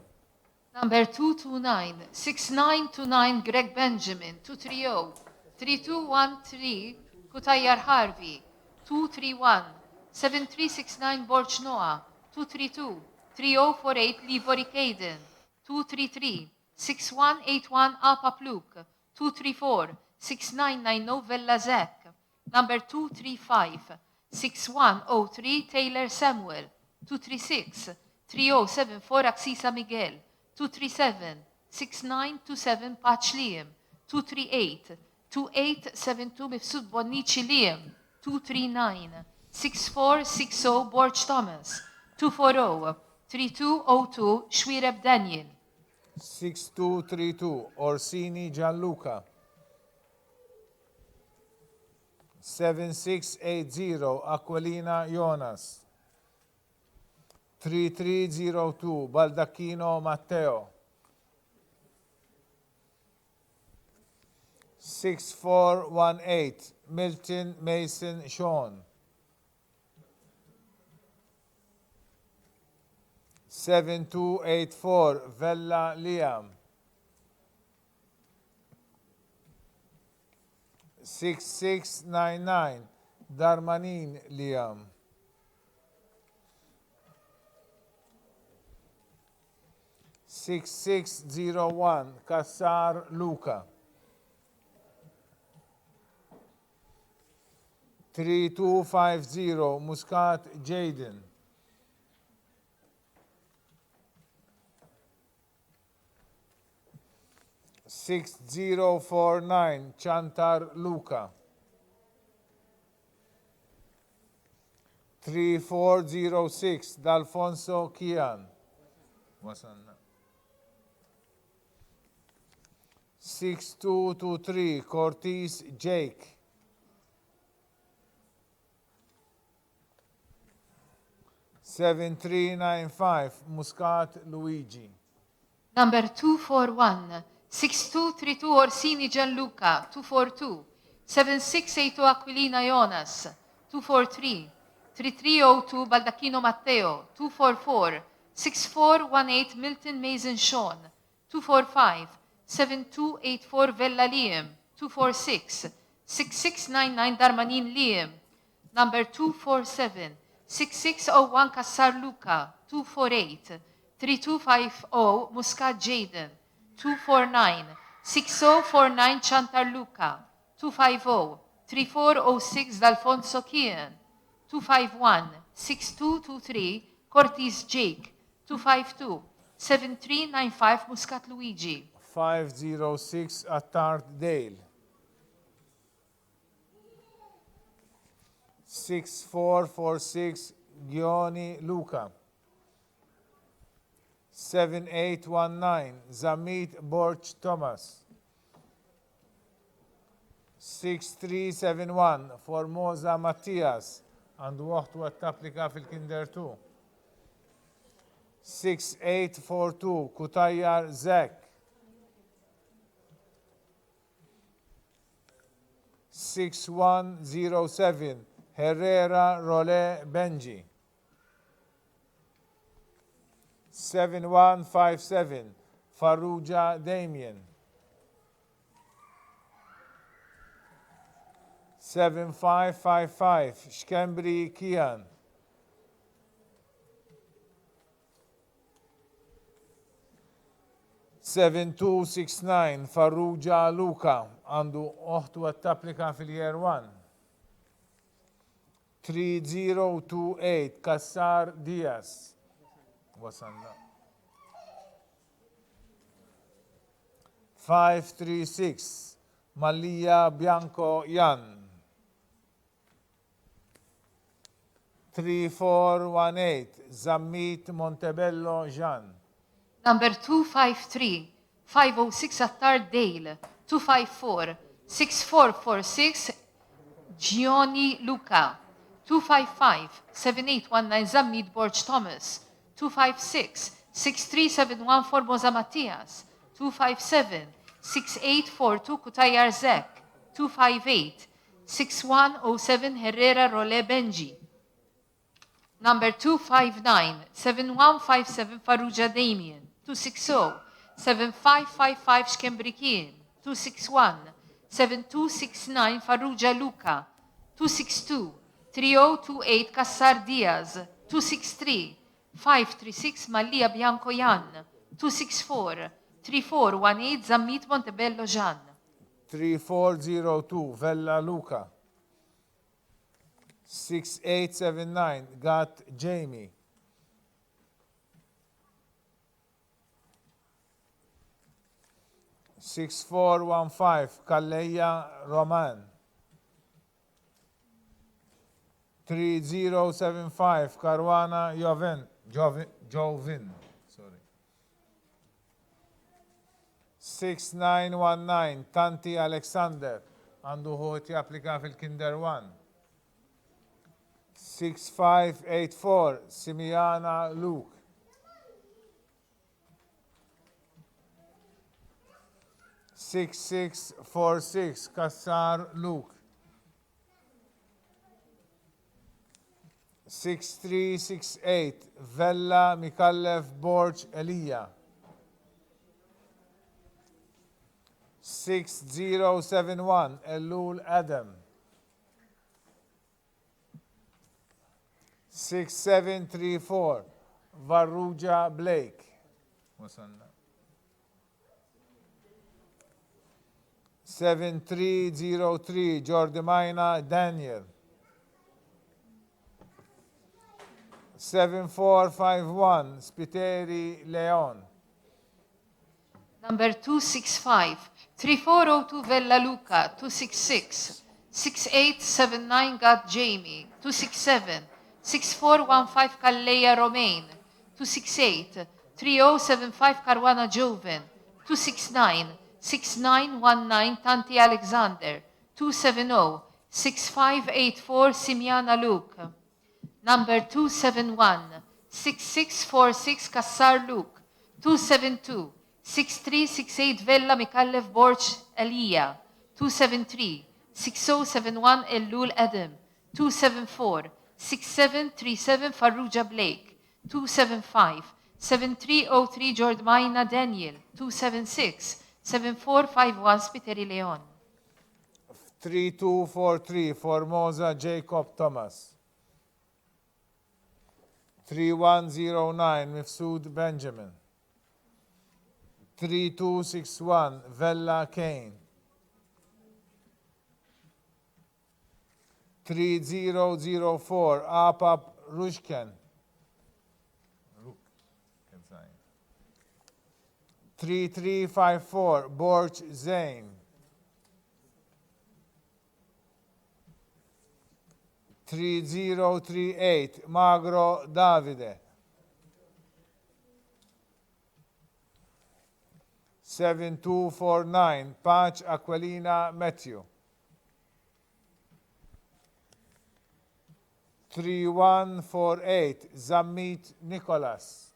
Number 229, 6929 Grech Benjamin, 230, 3213 Cutajar Harvey, 231, 7369 Borg Noah, 232, 3048 Livori Caden, 233, 6181 Apap Luke, 234, 6990 Vella Zek. Number 235, 6103 Taylor Samuel, 236, 3074 Axisa Miguel, 237, 6927 Pace Liam, 238, 2872 Mifsud Bonnici Liam, 239, 6460 Borg Thomas, 240, 3202 Xuereb Daniel. 6232 Orsini Gianluca, 7680 Aquilina Jonas, 3302 Baldacchino Matteo, 6418 Milton Mason Sean, 7284 Vella Liam, 6699 Darmanin Liam, 6601 Cassar Luca, 3250 Muscat Jaden, 6049 Ciantar Luca, 3406 D'Alfonso Kian. Wasalna. 6223 Cortez Jake, 7395 Muscat Luigi. Number 241, 6232 Orsini Gianluca, 242, 7682 Aquilina Jonas, 243, 3302 Baldacchino Matteo, 244, 6418 Milton Mason Sean, 245, 7284 Vella Liam, 246, 6699 Darmanin Liam. Number 247, 6601 Cassar Luca, 248, 3250 Muscat Jaden, 249, 6049 Ciantar Luca, 250, 3406 D'Alfonso Kian, 251, 6223 Cortis Jake, 252, 7395 Muscat Luigi. 506 Attard Dale. 6446 Gioni Luca. 7819 Zammit Borg Thomas. 6371 Formosa Mattias għandu oħtu qed tapplika fil-Kinder 2. 6842 Cutajar Zach. 6107 Herrera Role Benji. 7157 Farrugia Damien. 7555 Schembri Kian. 7269 Farrugia Luca għandu oħtu qed tapplika fil-year 1. 3028 Cassar Diaz. Wasalna. 536 Mallia Bianco Jan. 3418 Zammit Montebello Jean. Number 253 506 Attard Dale, 254 6446 Gioni Luca, 255 7819 Zammit Borg Thomas, 256 6371 Formosa Mattias, 257 6842 Cutajar Zek, 258 6107 Herrera Role Benji. Number 259 7157 Farrugia Damien, 260 7555 Schembri Kien, 261 7269 Farrugia Luca, 262 3028 Cassar Diaz, 263 536 Mallia Bianco Jan, 264 3418 Zammit Montebello Jean. 3402 Vella Luca. 6879 Gatt Jamie. 6415 Calleja Roman. 3075 Caruana Joven, Jovin, Jovin, sorry. 6919 Tanti Alexander għandu ħu japplika fil-Kinder 1. 6584 Simiana Luke. 6646 Cassar Luke. 6368 Vella Micallef Borg Elia. 6071 Ellul Adam. 6734 Farrugia Blake. Wasalna. 7303 Giordimaina Daniel. 7451 Spiteri Leon. Number 265 3402 Vella Luca, 266 6879 Gatt Jamie, 267 6415 Calleja Romain, 268 3075 Caruana Joven, 269 6919 Tanti Alexander, 270 6584 Simiana Luke. Number 271 6646 Cassar Luke, 272 6368 Vella Micallef Borg Elia, 273 6071 Ellul Adam, 274 6737 Farrugia Blake, 275 7303 Giordmaina Daniel, 276 7451 Spiteri Leon. 3243 Formosa Jacob Thomas. 3109 Mifsud Benjamin. 3261 Vella Kane. 3004 Apap Rushken. 3354 Borg Zane. 3038 Magro Davide. 7249 Pace Aquilina Matthew. 3148 Zammit Nicholas.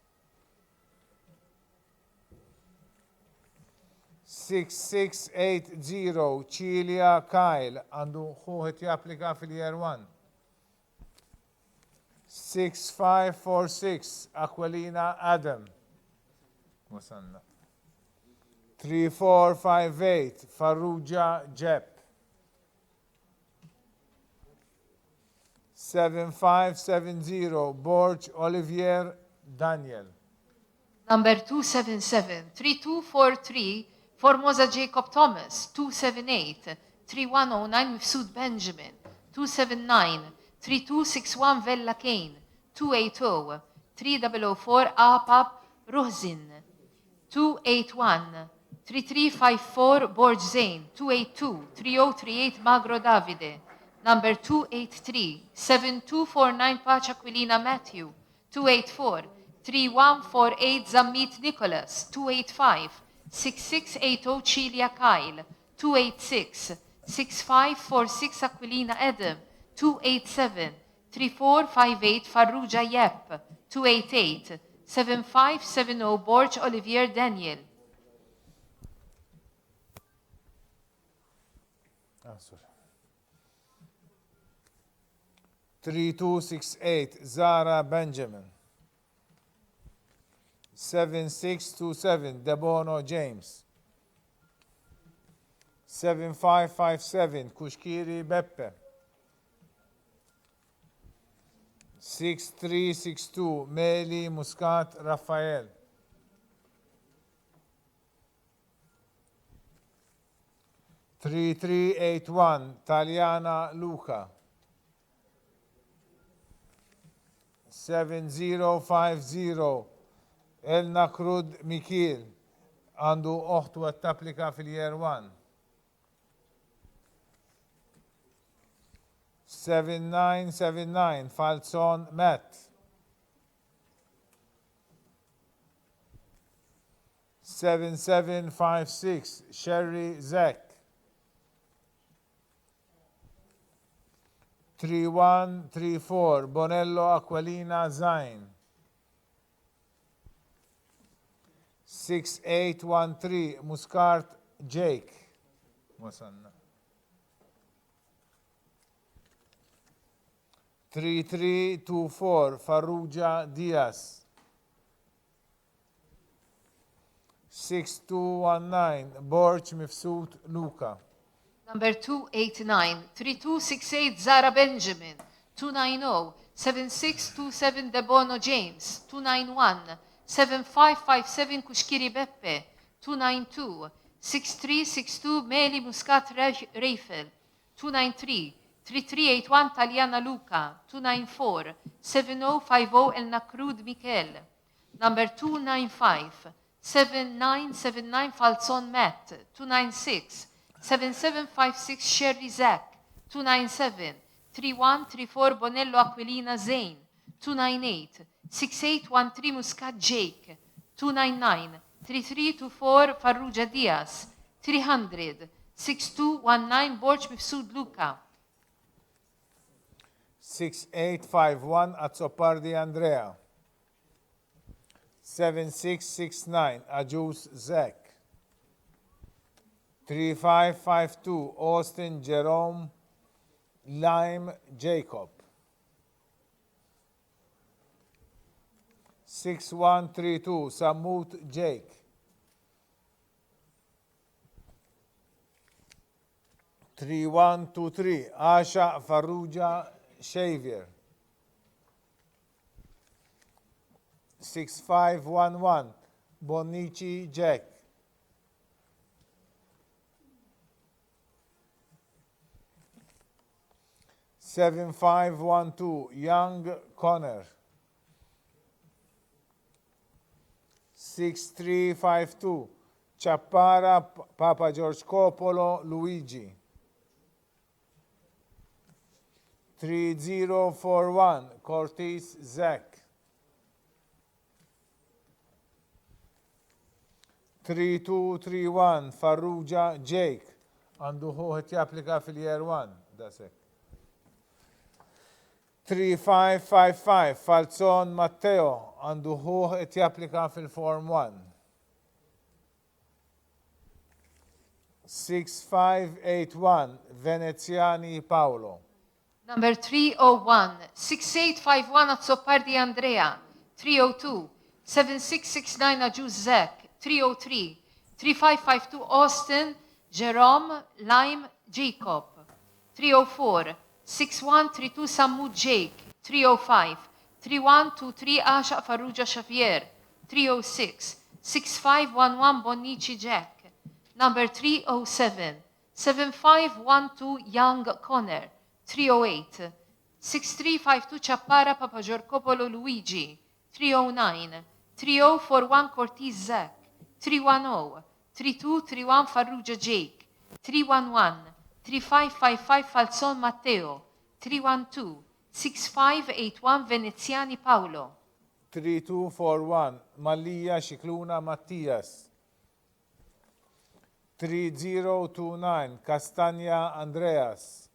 6680 Cilia Kyle għandu ħuh qed japplika fil-year 1. 6546 Aquilina Adam. Wasanna. 3458 Farrugia Jepp. 7570 Borg Olivier Daniel. Number 277 3243 Formosa Jacob Thomas 278 3109 Mifsud Benjamin 279 3261 Vella Kane 280 3004 Apap Ruhzin 281 3354 Borg Zane 282 3038 Magro Davide Number 283 7249 Pace Aquilina Matthew 284 3148 Zammit Nicholas 285 6680 Celia Kyle 286 6546 Aquilina Adam 287 3458 Farrugia Yep 288 7570 Borg Olivier Daniel. Ah, sorry. 3268 Zara Benjamin. 7627 Debono James. 7557 Kushkiri Beppe. 6362 Meli Muscat Raphael. 3381 Taliana Luca. 7050 Elna Krud Mikil għandu oħtu qed tapplika fil-year 1. 7979 Falzon Matt. 7756 Sherry Zek. 3134 Bonello Aquilina Zain. 6813 Muscat Jake. Wasanna. 3324 Farrugia Diaz. 6219 Borg Mifsud Luca. Number 289 3268 Zara Benjamin 290 7627 Debono James 291 7557 Kushkiri Beppe 292 6362 Meli Muscat Rafel 293 3381 Taliana Luca 294 7050 El Nakrud Mikel Number 295 7979 Falzon Matt 296 7756 Sherry Zack 297 3134 Bonello Aquilina Zane 298 6813 Muscat Jake 299 3324 Farrugia Diaz 300 6219 Borg Mifsud Luca 6851 Azzopardi Andrea. 7669 Agius Zek. 3552 Austin Jerome Lime Jacob. 6132 Samut Jake. 3123 Asha Farrugia Xavier. 6511 Bonici Jack. 7512 Young Connor. 6352 Ciappara Papa George Copolo Luigi. 3041 Cortis Zach. 3231 Farrugia Jake. Għandu ħuh qed japplika fil-year 1. Dasek. 3555 Falzon Matteo għandu ħuh qed japplika fil-Form 1. 6581 Veneziani Paolo. Number 301, 6851 Azzopardi Andrea, 302, 7669 Agius Zach, 303, 3552 Austin, Jerome, Lime, Jacob, 304, 6132 Sammut Jake, 305, 3123 Għaxaq Farrugia Xavier, 306, 6511 Bonnici Jack, number 307, 7512 Young Connor, 308, 6352 Ciappara Papagiorcopolo Luigi, 309, 3041 Cortez Zach, 310, 3231 Farrugia Jake, 311, 3555 Falzon Matteo, 312, 6581 Veneziani Paolo. 3241 Mallia Scicluna Mattias. 3029 Castagna Andreas.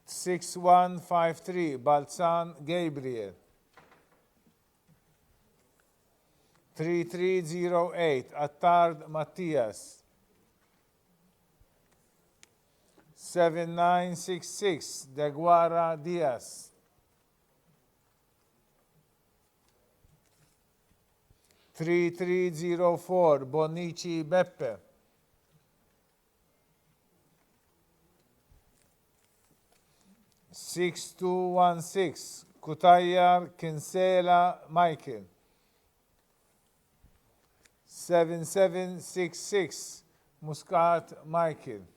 6153 Balzan Gabriel. 3308 Attard Mattias. 7966 Deguara Diaz. 3304 Bonnici Beppe. 6216 Cutajar Kinsella Michael. 7766 Muscat Michael.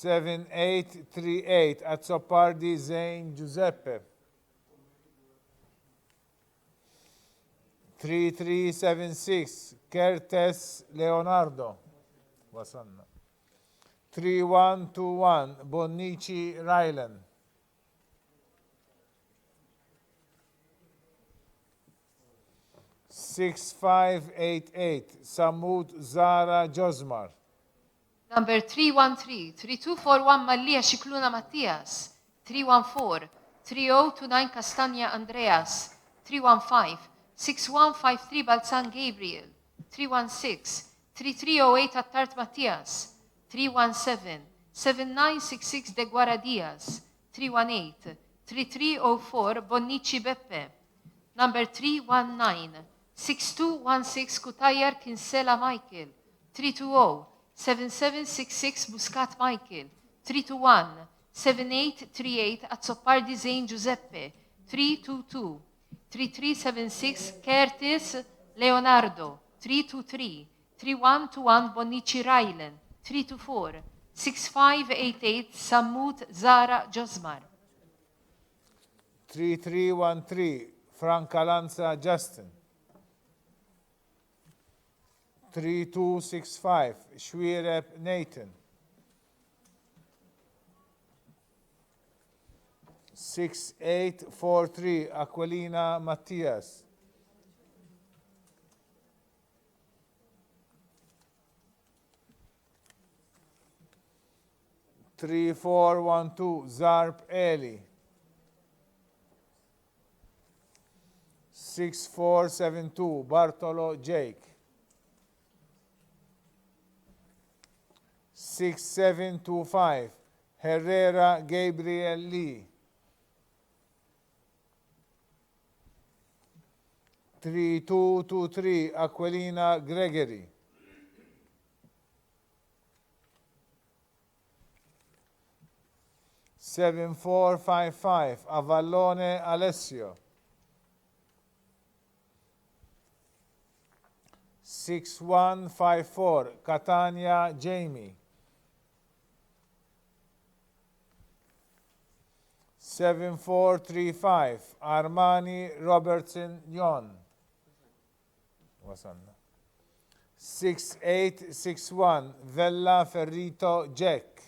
7838 Azzopardi Zane Giuseppe. 3376 Kertes Leonardo. Wasanna. 3121 Bonnici Rylan. 6588 Sammut Zara Josmar. Number 313, 3241 Mallia Scicluna Mattias, 314, 3029 Castagna Andreas, 315, 6153 Balzan Gabriel, 316, 3308 Attard Mattias, 317, 7966 Deguara Diaz, 318, 3304 Bonnici Beppe. Number 319, 6216 Cutajar Kinsella Michael, 320, 7766 Muscat Michael, 321, 7838 Azzopardi Zane Giuseppe, 322, 3376 Curtis Leonardo, 323, 3121 Bonnici Rylan, 324, 6588 Sammut Zara Josmar. 3313 Franca Lanza Justin. 3265 Xuereb Nathan. 6843 Aquilina Mattias. 3412 Zarb Eli. 6472 Bartolo Jake. 6725 Herrera Gabriel Lee. 3223 Aquilina Gregory. 7455 Avallone Alessio. 6154 Catania Jamie. 7435 Armani Robertson Jon. Wasalna. 6861 Vella Ferrito Jack.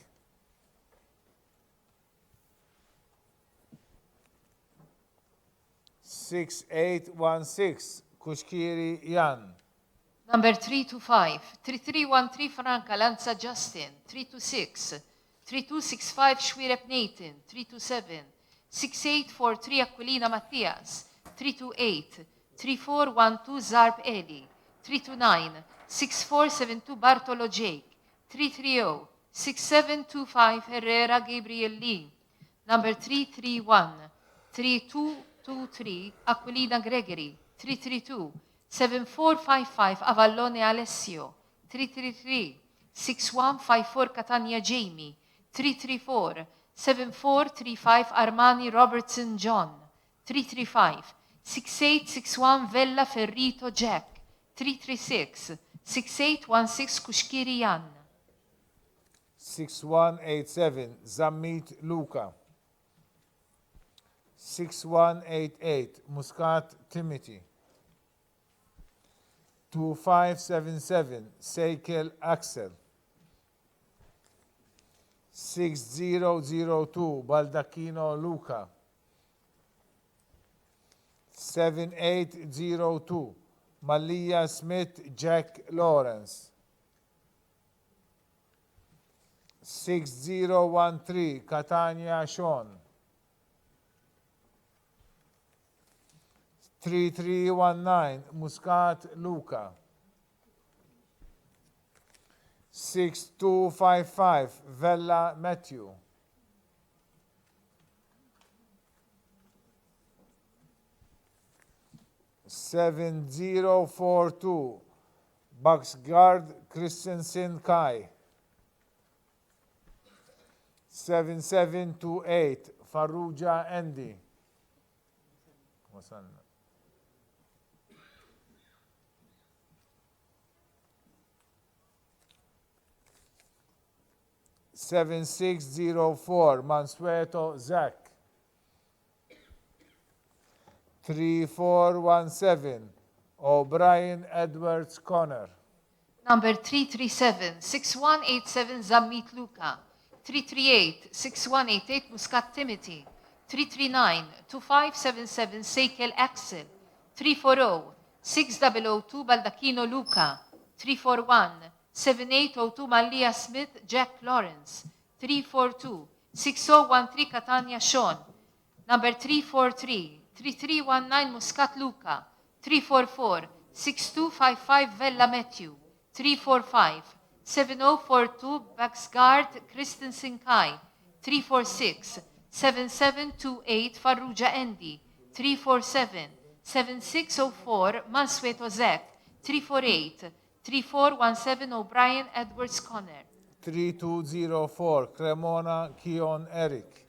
6816 Cuschieri Jan. Number 325, 3313 Franca Lanza Justin, 326, 3265 Xuereb Nathan, 327, 6843 Aquilina Mattias, 328, 3412 Zarb Eli, 329, 6472 Bartolo Jake, 330, 6725 Herrera Gabriel Lee, Number 331, 3223 Aquilina Gregory, 332, 7455 Avallone Alessio, 333, 6154 Catania Jamie, 334, 7435 Armani Robertson John, 335, 6861 Vella Ferrito Jack, 336, 6816 Cuschieri Jan. 6187 Zammit Luca. 6188 Muscat Timothy. 2577 Seikel Axel. 6002 Baldacchino Luca. 7802 Mallia Smith Jack Lawrence. 6013 Catania Sean. 3319 Muscat Luca. 6255 Vella Matthew. 7042 Buxgard Christensen Kai. 7728 Farrugia Andy. Wasalna. 7604 Mansueto Zach. 3417 O'Brien Edwards Connor. Number 337, 6187 Zammit Luca, 338, 6188 Muscat Timothy, 339, 2577 Seikel Axel, 340, 6002 Baldacchino Luca, 341, 7802 Mallia Smith Jack Lawrence, 342, 6013 Catania Sean, number 343, 3319 Muscat Luca, 344, 6255 Vella Matthew, 345, 7042 Baxgard Christensen Kai, 346, 7728 Farrugia Andy, 347, 7604 Mansueto Zek, 348, 3417 O'Brien Edwards Connor. 3204 Cremona Keon Eric.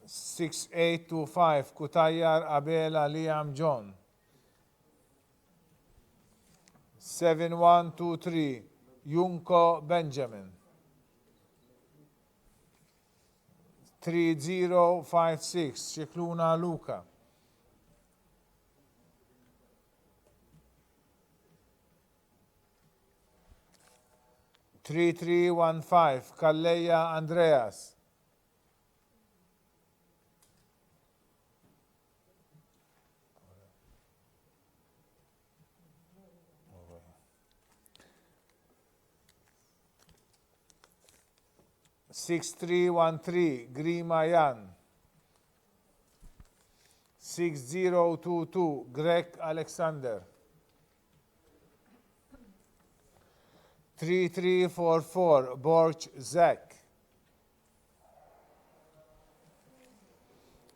6825 Cutajar Abela Liam John. 7123 Junco Benjamin. 3056 Scicluna Luca. 3315 Calleja Andreas. 6313 Grima Jan. 6022 Grech Alexander. 3344 Borch Zach.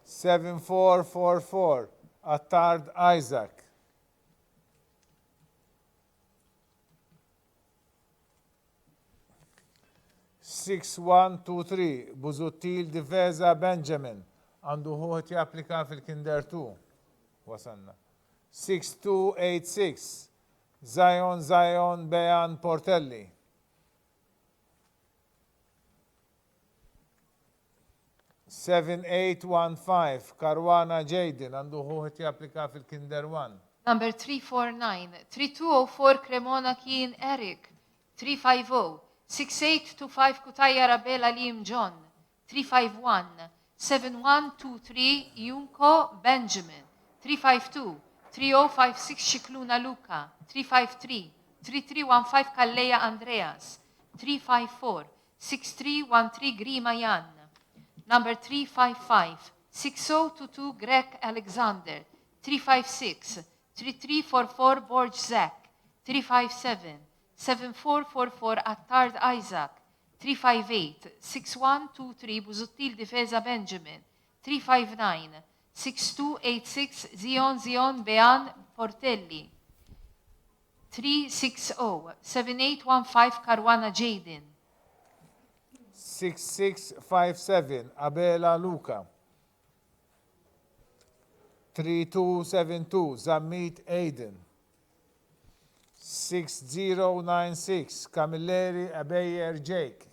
7444 Attard Isaac. 6123 Busuttil Difesa Benjamin. Għandu ħuh japplika fil-Kinder 2. Wasalna. 6286 Zion Zion Bejan Portelli. 7815 Caruana Jayden għandu ħuh qed japplika fil-Kinder 1. Number 349, 3204 Cremona Kien Eric, 350, 6825 Cutajar Abela Liam John, 351, 7123 Junco Benjamin, 352, 3056 Scicluna Luca, 353, 3315 Calleja Andreas, 354, 6313 Grima Jan. Number 355, 6022 Grech Alexander, 356, 3344 Borg Zach, 357, 7444 Attard Isaac, 358, 6123 Busuttil Difesa Benjamin, 359, 6286 Zion Zion Bean Portelli, 360, 7815 Caruana Jayden. 6657 Abela Luca. 3272 Zammit Aiden. 6096 Camilleri Ebejer Jake.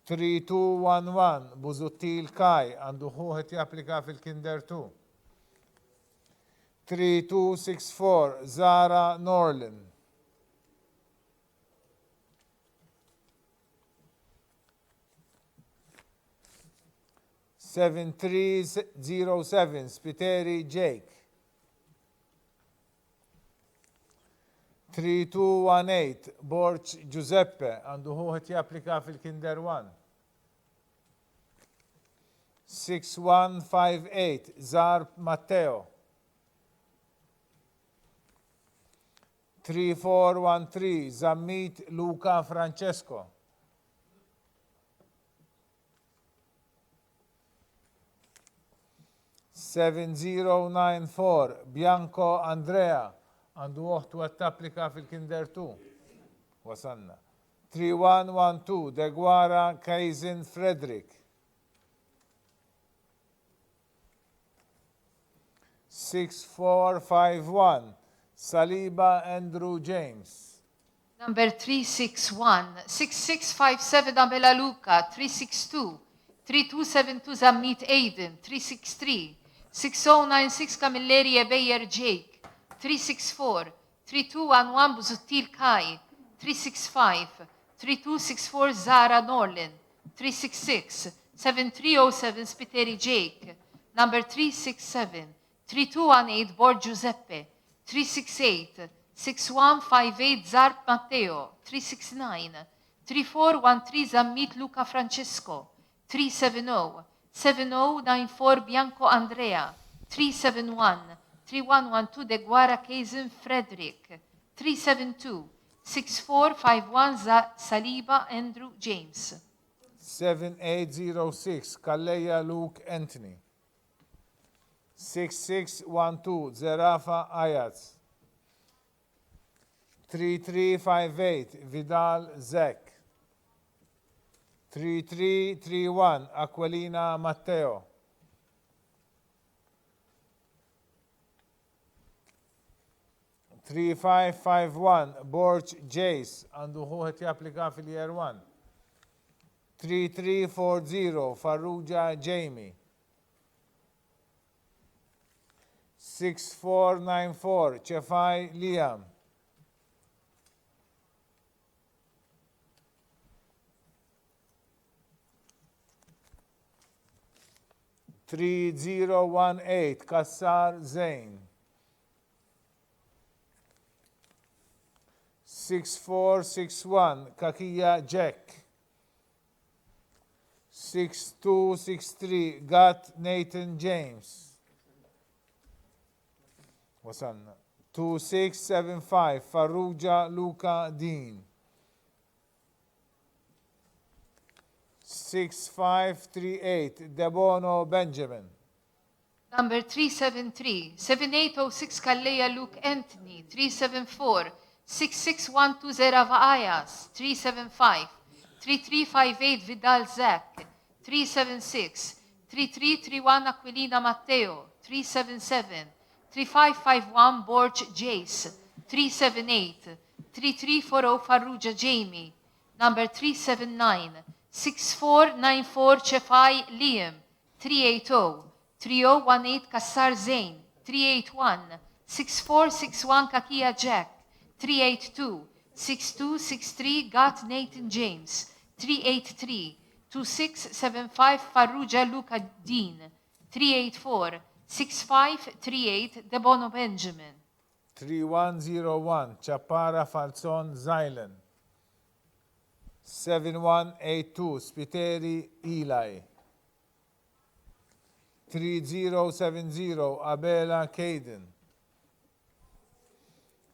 3211 Busuttil Kai għandu ħuh qed japplika fil-Kinder 2. 3264 Zara Norlin. 7307 Spiteri Jake. 3218 Borg Giuseppe għandu ħuh qed japplika fil-Kinder 1. 6158 Zarb Matteo. 3413 Zammit Luca Francesco. 7094 Bianco Andrea għandu oħtu qed tapplika fil-Kinder 2. Wasanna. 3112 Deguara Kaizen Frederick. 6451 Saliba Andrew James. Number 361, 6657 Abela Luca, 362, 3272 Zammit Aiden, 363, 6096 Camilleri Ebejer Jake, 364, 3211 Busuttil Kai, 365, 3264 Zara Norlin, 366, 7307 Spiteri Jake, number 367, 3218 Borg Giuseppe, 368, 6158 Zarb Matteo, 369, 3413 Zammit Luca Francesco, 370, 7094 Bianco Andrea, 371, 3112 Deguara Kazin Frederick, 372, 6451 Saliba Andrew James. 7806 Calleja Luke Anthony. 6612 Zerafa Ayaz. 3358 Vidal Zek. 3331 Aquilina Matteo. 3551 Borg Jace għandu ħuh qed japplika fil-Year 1. 3340 Farrugia Jamie. 6494 Cefai Liam. 3018 Kassar Zain. 6461 Kakia Jack. 6263 Gat Nathan James. Wasanna. 2675 Farrugia Luca Dean. 6538 Debono Benjamin. Number 373, 7806 Calleja Luke Anthony, 374, 6612 Zerava Ayas, 375, 3358 Vidal Zach, 376, 3331 Aquilina Matteo, 377, 3551 Borg Jace, 378, 3340 Farrugia Jamie, number 379, 6494 Cefai Liam, 380, 3018 Cassar Zane, 381, 6461 Cachia Jack, 382, 6263 Gatt Nathan James, 383, 2675 Farrugia Luca Dean, 384, 6538 Debono Benjamin. 3101 Ciappara Falzon Xylan, 7182 Spiteri Eli, 3070 Abela Caden,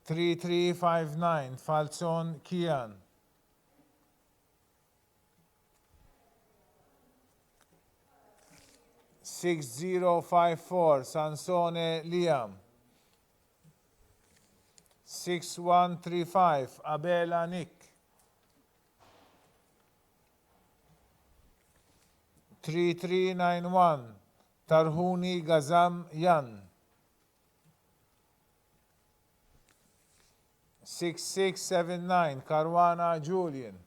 3359 Falzon Kian, 6054 Sansone Liam, 6135 Abela Nick, 3391 Tarhuni Gazam Jan, 6679 Caruana Julian,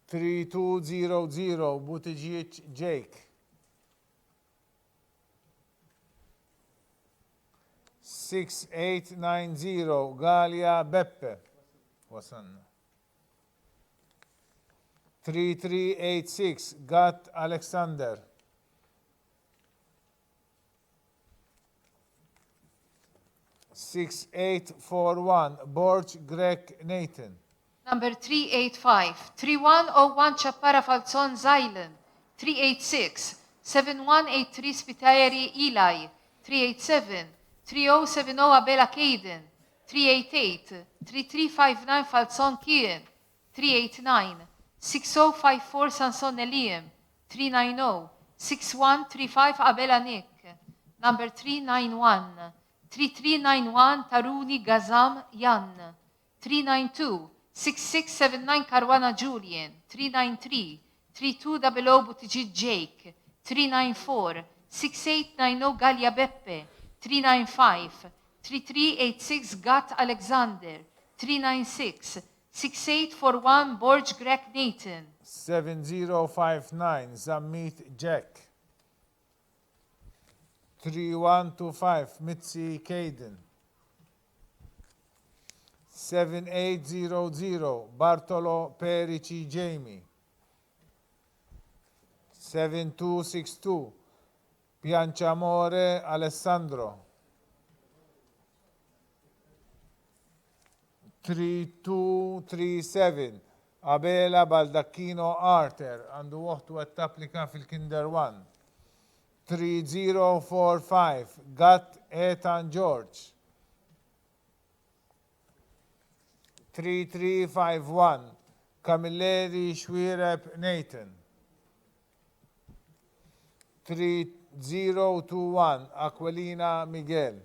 3200 Buttigieg Jake, 6890 Galea Beppe, wasalna. 3386 Gatt Alexander, 6841 Borg Grech Nathan. Number 385, 3101 Ciappara Falzon Xylan, 386, 7183 Spiteri Eli, 387, 3070 Abela Caden, 388, 3359 Falzon Kian, 389, 6054 Sanson Liam, 390, 6135 Abela Nick. Number 391, 3391 Taruni Gazam Jan, 392, 6679 Caruana Julian, 393, 3200 Buttigieg Jake, 394, 6890 Galea Beppe, 395, 3386 Gatt Alexander, 396, 6841 Borg Grech Nathan, 7059 Zammit Jack, 3125 Mizzi Caden, 7800 Bartolo Perici Jamie, 7262 Pianciamore Alessandro, 3237 Abela Baldacchino Arthur, għandu oħtu qed tapplika fil-Kinder 1. 3045 Gatt Ethan George, 3351 Camilleri Xuereb Nathan, 3021 Aquilina Miguel,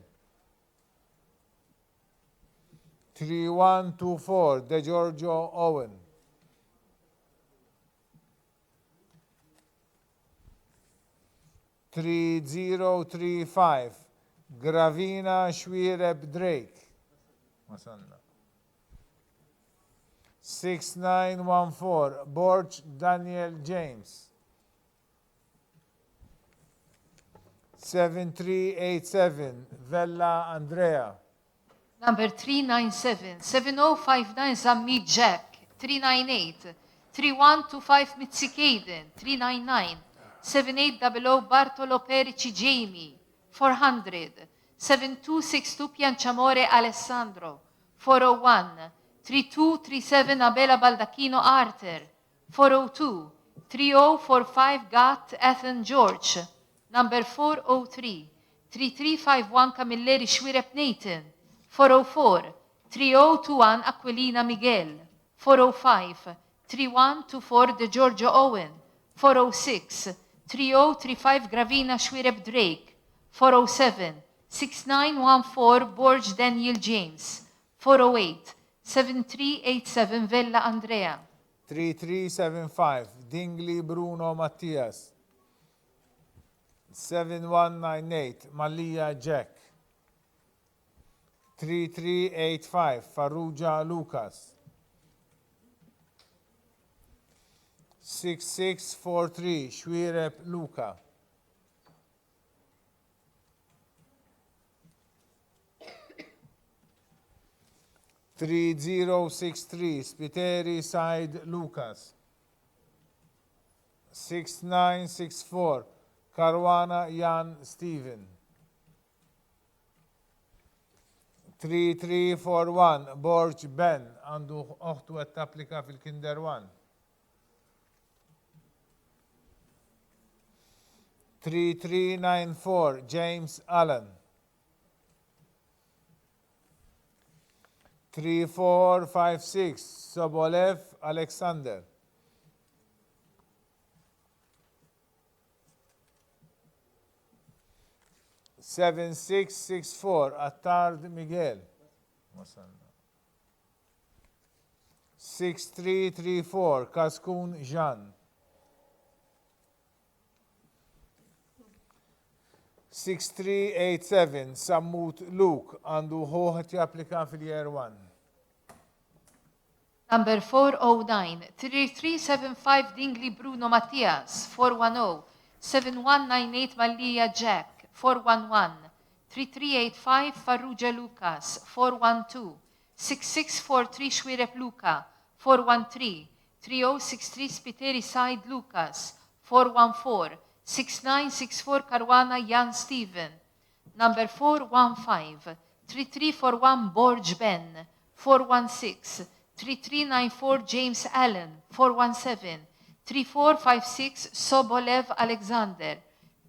3124 De Giorgio Owen, 3035 Gravina Xuereb Drake, wasalna. 6914 Borg Daniel James, 7387 Vella Andrea, Number 397, 7059 Zammit Jack, 398, 3125 Mizzi Caden, 399, 7800 Bartolo Perici Jamie, 400, 7262 Pianciamore Alessandro, 401, 3237 Abela Baldacchino Arthur, 402, 3045 Gatt Ethan George, number 403, 3351 Camilleri Xuereb Nathan, 404, 3021 Aquilina Miguel, 405, 3124 De Giorgio Owen, 406, 3035 Gravina Xuereb Drake, 407, 6914 Borg Daniel James, 408, 7387 Vella Andrea. 3375 Dingli Bruno Mattias, 7198 Mallia Jack, 3385 Farrugia Lucas. 6643 Xuereb Luca. 3063 Spiteri Said Lucas. 6964 Caruana Jan Stephen. 3341 Borg Ben għandu oħtu qed tapplika fil-Kinder 1. 3394 James Allen. 3456 Sobolev Alexander. 7664 Attard Miguel. Wasalna. 6334 Kaskun Jean. 6387 Sammut Luke għandu ħuh qed japplika fil-year 1. Number 409, 3375 Dingli Bruno Mattias, 410, 7198 Mallia Jack, 411, 3385 Farrugia Lucas, 412, 6643 Xuereb Luca, 413, 3063 Spiteri Said Lucas, 414, 6964 Caruana Jan Stephen, number 415, 3341 Borg Ben, 416, 3394 James Allen, 417, 3456 Sobolev Alexander,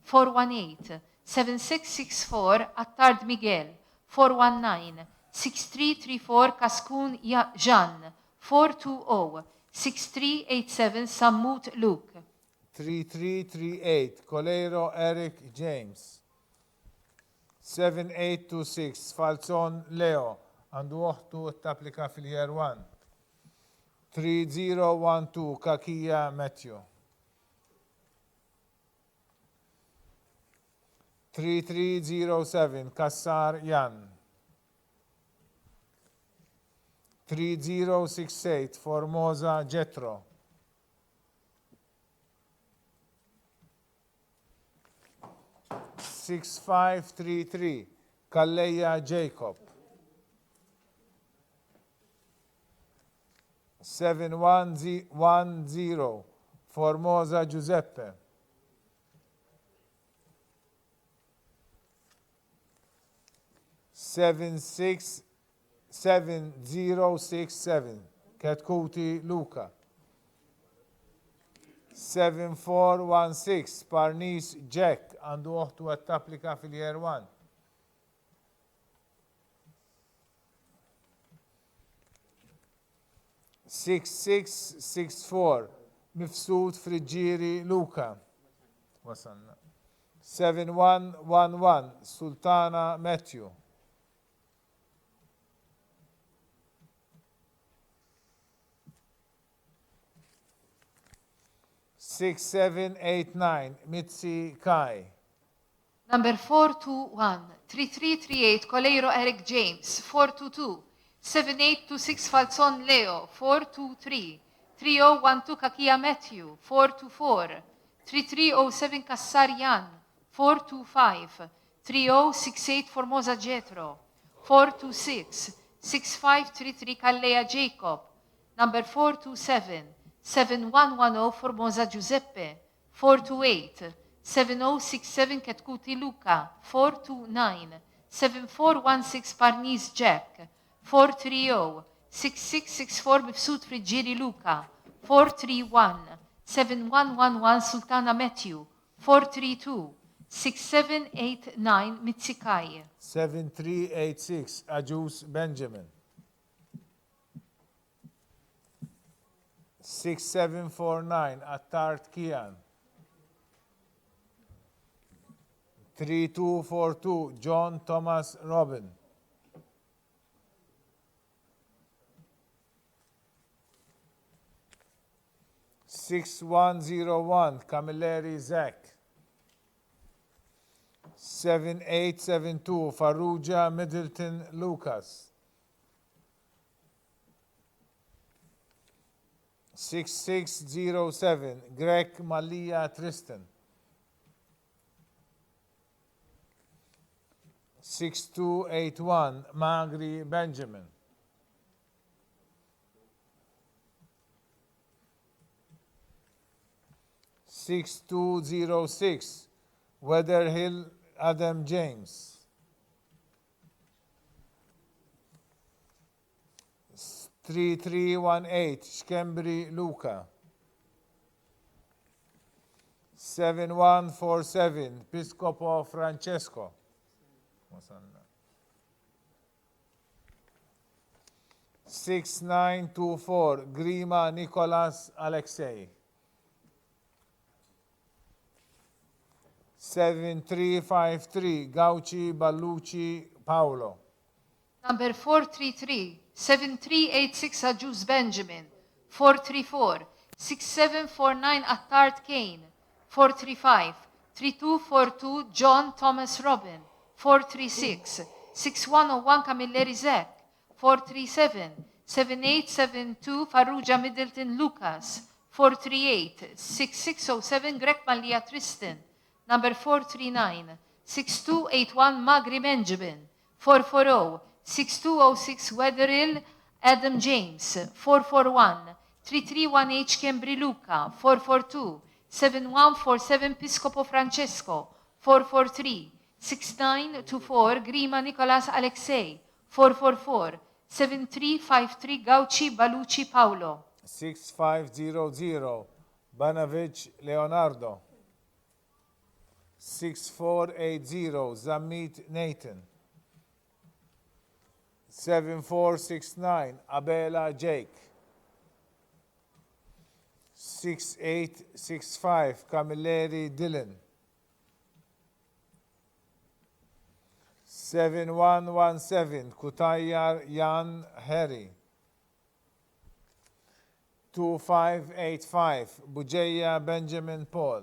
418, 7664 Attard Miguel, 419, 6334 Kaskun Jean, 420, 6387 Sammut Luke. 3338 Coleiro Eric James. 7826 Falzon Leo għandu oħtu tapplika fil-year 1. 3012 Kakia Matthew. 3307 Kassar Jan. 3068 Formosa Jetro. 6533 Calleja Jacob. 7110 Formosa Giuseppe. 767067 Ketkuti Luca. 7416 Parnis Jack għandu oħtu qed tapplika fil-year 1. 6664 Mifsud Friggieri Luca. Wasalna. 7111 Sultana Matthew. 6789 Mitzi Kai. Number 421, 3338 Coleiro Eric James, 422, 7826 Falzon Leo, 423, 3012 Kakia Matthew, 424, 3307 Kassar Jan, 425, 3068 Formosa Jetro, 426, 6533 Calleja Jacob, number 427, 7110 Formosa Giuseppe, 428, 7067 Ketkuti Luca, 429, 7416 Parnis Jack, 430, 6664 Mifsud Friggieri Luca, 431, 7111 Sultana Matthew, 432, 6789 Mitzikai. 7386 Agius Benjamin. 6749 Attard Kian. 3242 John Thomas Robin. 6101 Camilleri Zach. 7872 Farrugia Middleton Lucas. 6607 Grech Mallia Tristan. 6281 Magri Benjamin. 6206 Weatherhill Adam James. 3318 Schembri Luca. 7147 Piscopo Francesco. Wasalna. 6924 Grima Nicolas Alexei. 7353 Gauci Ballucci Paolo. Number 433, 7386 Agius Benjamin, 434, 6749 Attard Kane, 435, 3242 John Thomas Robin, 436, 6101 Camilleri Zach, 437, 7872 Farrugia Middleton Lucas, 438, 6607 Grech Mallia Tristan, number 439, 6281 Magri Benjamin, 440, 6206 Wetherill Adam James, 441, 3318 Schembri Luca, 442, 7147 Piscopo Francesco, 443, 6924 Grima Nicolas Alexei, 444, 7353 Gauci Balucci Paolo. 6500 Banovic Leonardo. 6480 Zammit Nathan. 7469 Abela Jake. 6865 Camilleri Dylan. 7117 Cutajar Jan Harry. 2585 Bugeja Benjamin Paul.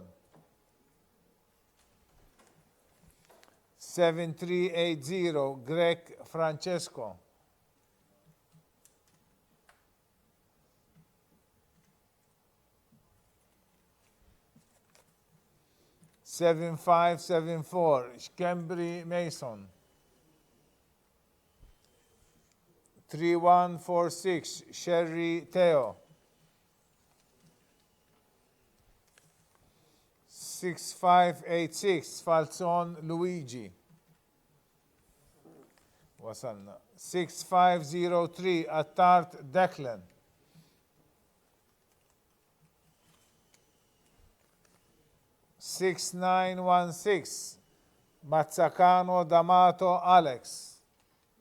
7380 Grech Francesco. 7574 Schembri Mason. 3146 Sherry Theo. 6586 Falzon Luigi. Wasalna. 6503 Attard Declan. 6916 Mazzacano D'Amato Alex.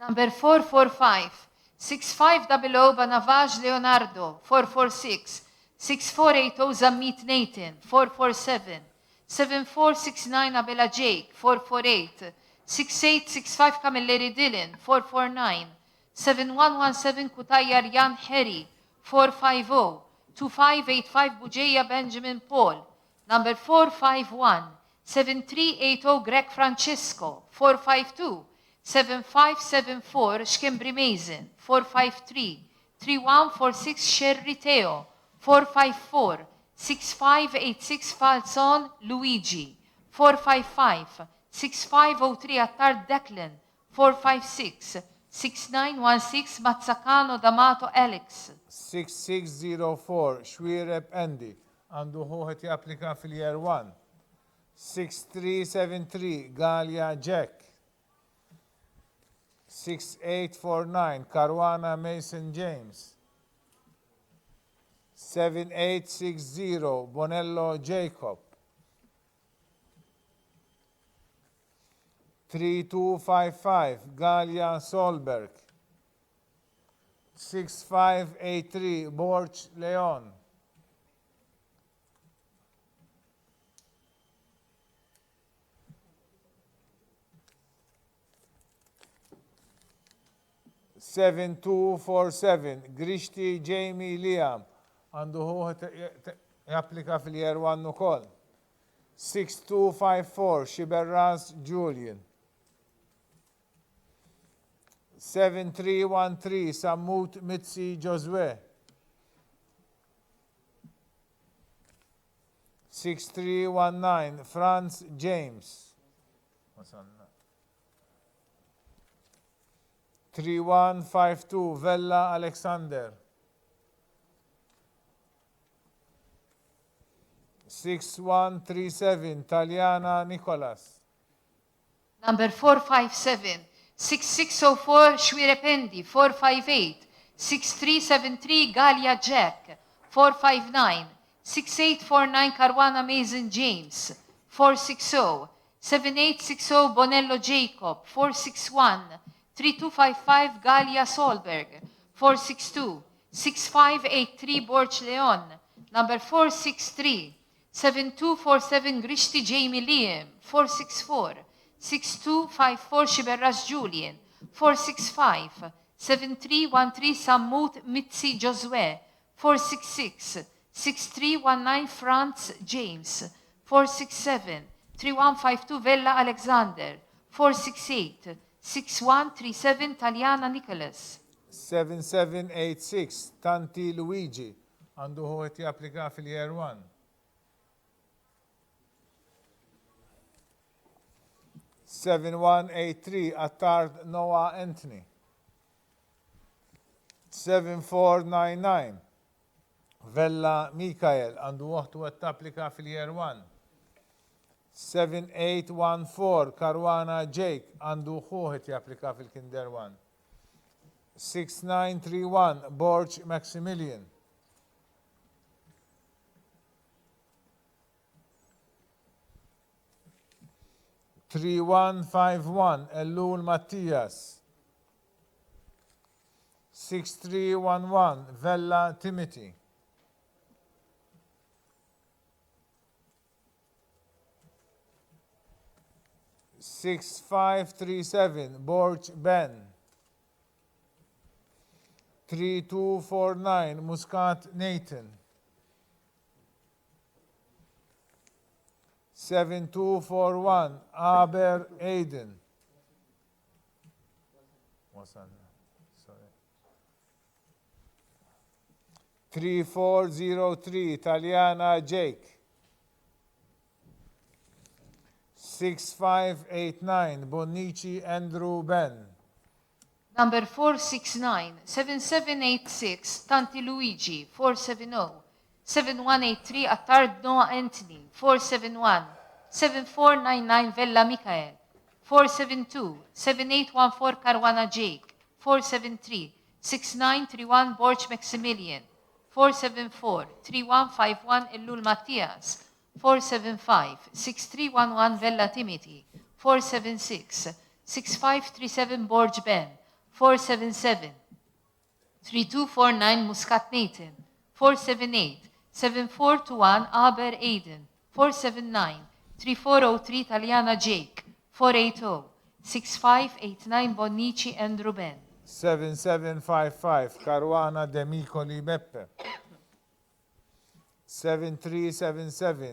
Number 445, 6500 Banavaj Leonardo, 446, 6480 Zammit Nathan, 447, 7469 Abela Jake, 448, 6865 Camilleri Dylan, 449, 7117 Cutajar Jan Harry, 450, 2585 Bugeja Benjamin Paul, number 451, 7380 Grech Francesco, 452, 7574 Schembri Mason, 453, 3146 Scerri Theo, 454, 6586 Falzon Luigi, 455, 6503 Attard Declan, 456, 6916 Mazzacano D'Amato Alex. 6604 Xuereb Andy, għandu ħuh qed japplika fil-Year 1. 6373 Galea Jack. 6849 Caruana Mason James. 7860 Bonello Jacob. 3255 Galea Solberg. 6583 Borg Leon. 7247 Grixti Jamie Liam għandu ħuh japplika fil-Year 1 ukoll. 6254 Sciberras Julian. 7313 Sammut Mizzi Josue. 6319 Franz James. Wasalna. 3152 Vella Alexander. 6137 Taliana Nicholas. Number 457, 6604 Xuerependi, 458, 6373 Gallia Jack, 459, 6849 Caruana Mason James, 460, 7860 Bonello Jacob, 461, 3255 Gallia Solberg, 462, 6583 Borch Leon, number 463, 7247 Grishti Jamie Liam, 464, 6254 Sciberras Julian, 465, 7313 Sammut Mizzi Josue, 466, 6319 Franz James, 467, 3152 Vella Alexander, 468, 6137 Taliana Nicholas. 7786 Tanti Luigi għandu ħu qed japplika fil-year 1. 7183 Attard Noah Anthony. 7499 Vella Mikael għandu oħtu qed tapplika fil-year 1. 7814 Caruana Jake għandu ħuh qed japplika fil-Kinder 1. 6931 Borg Maximilian. 3151 Ellul Mattias. 6311 Vella Timothy. 6537 Borg Ben. 3249 Muscat Nathan. 7241 Aber Aiden. Wasalna. Sorry. 3403 Taliana Jake. 6589 Bonnici Andrew Ben. Number 469, 7786 Tanti Luigi, 470, 7183 Attard Noah Anthony, 471, 7499 Vella Michael, 472, 7814 Caruana Jake, 473, 6931 Borch Maximilian, 474, 3151 Ellul Mattias, 475, 6311 Vella Timothy, 476, 6537 Borg Ben, 477, 3249 Muscat Nathan, 478, 7421 Aber Aiden, 479, 3403 Taliana Jake, 480, 6589 Bonnici and Ruben. 7755 Caruana Demicoli Beppe. 7377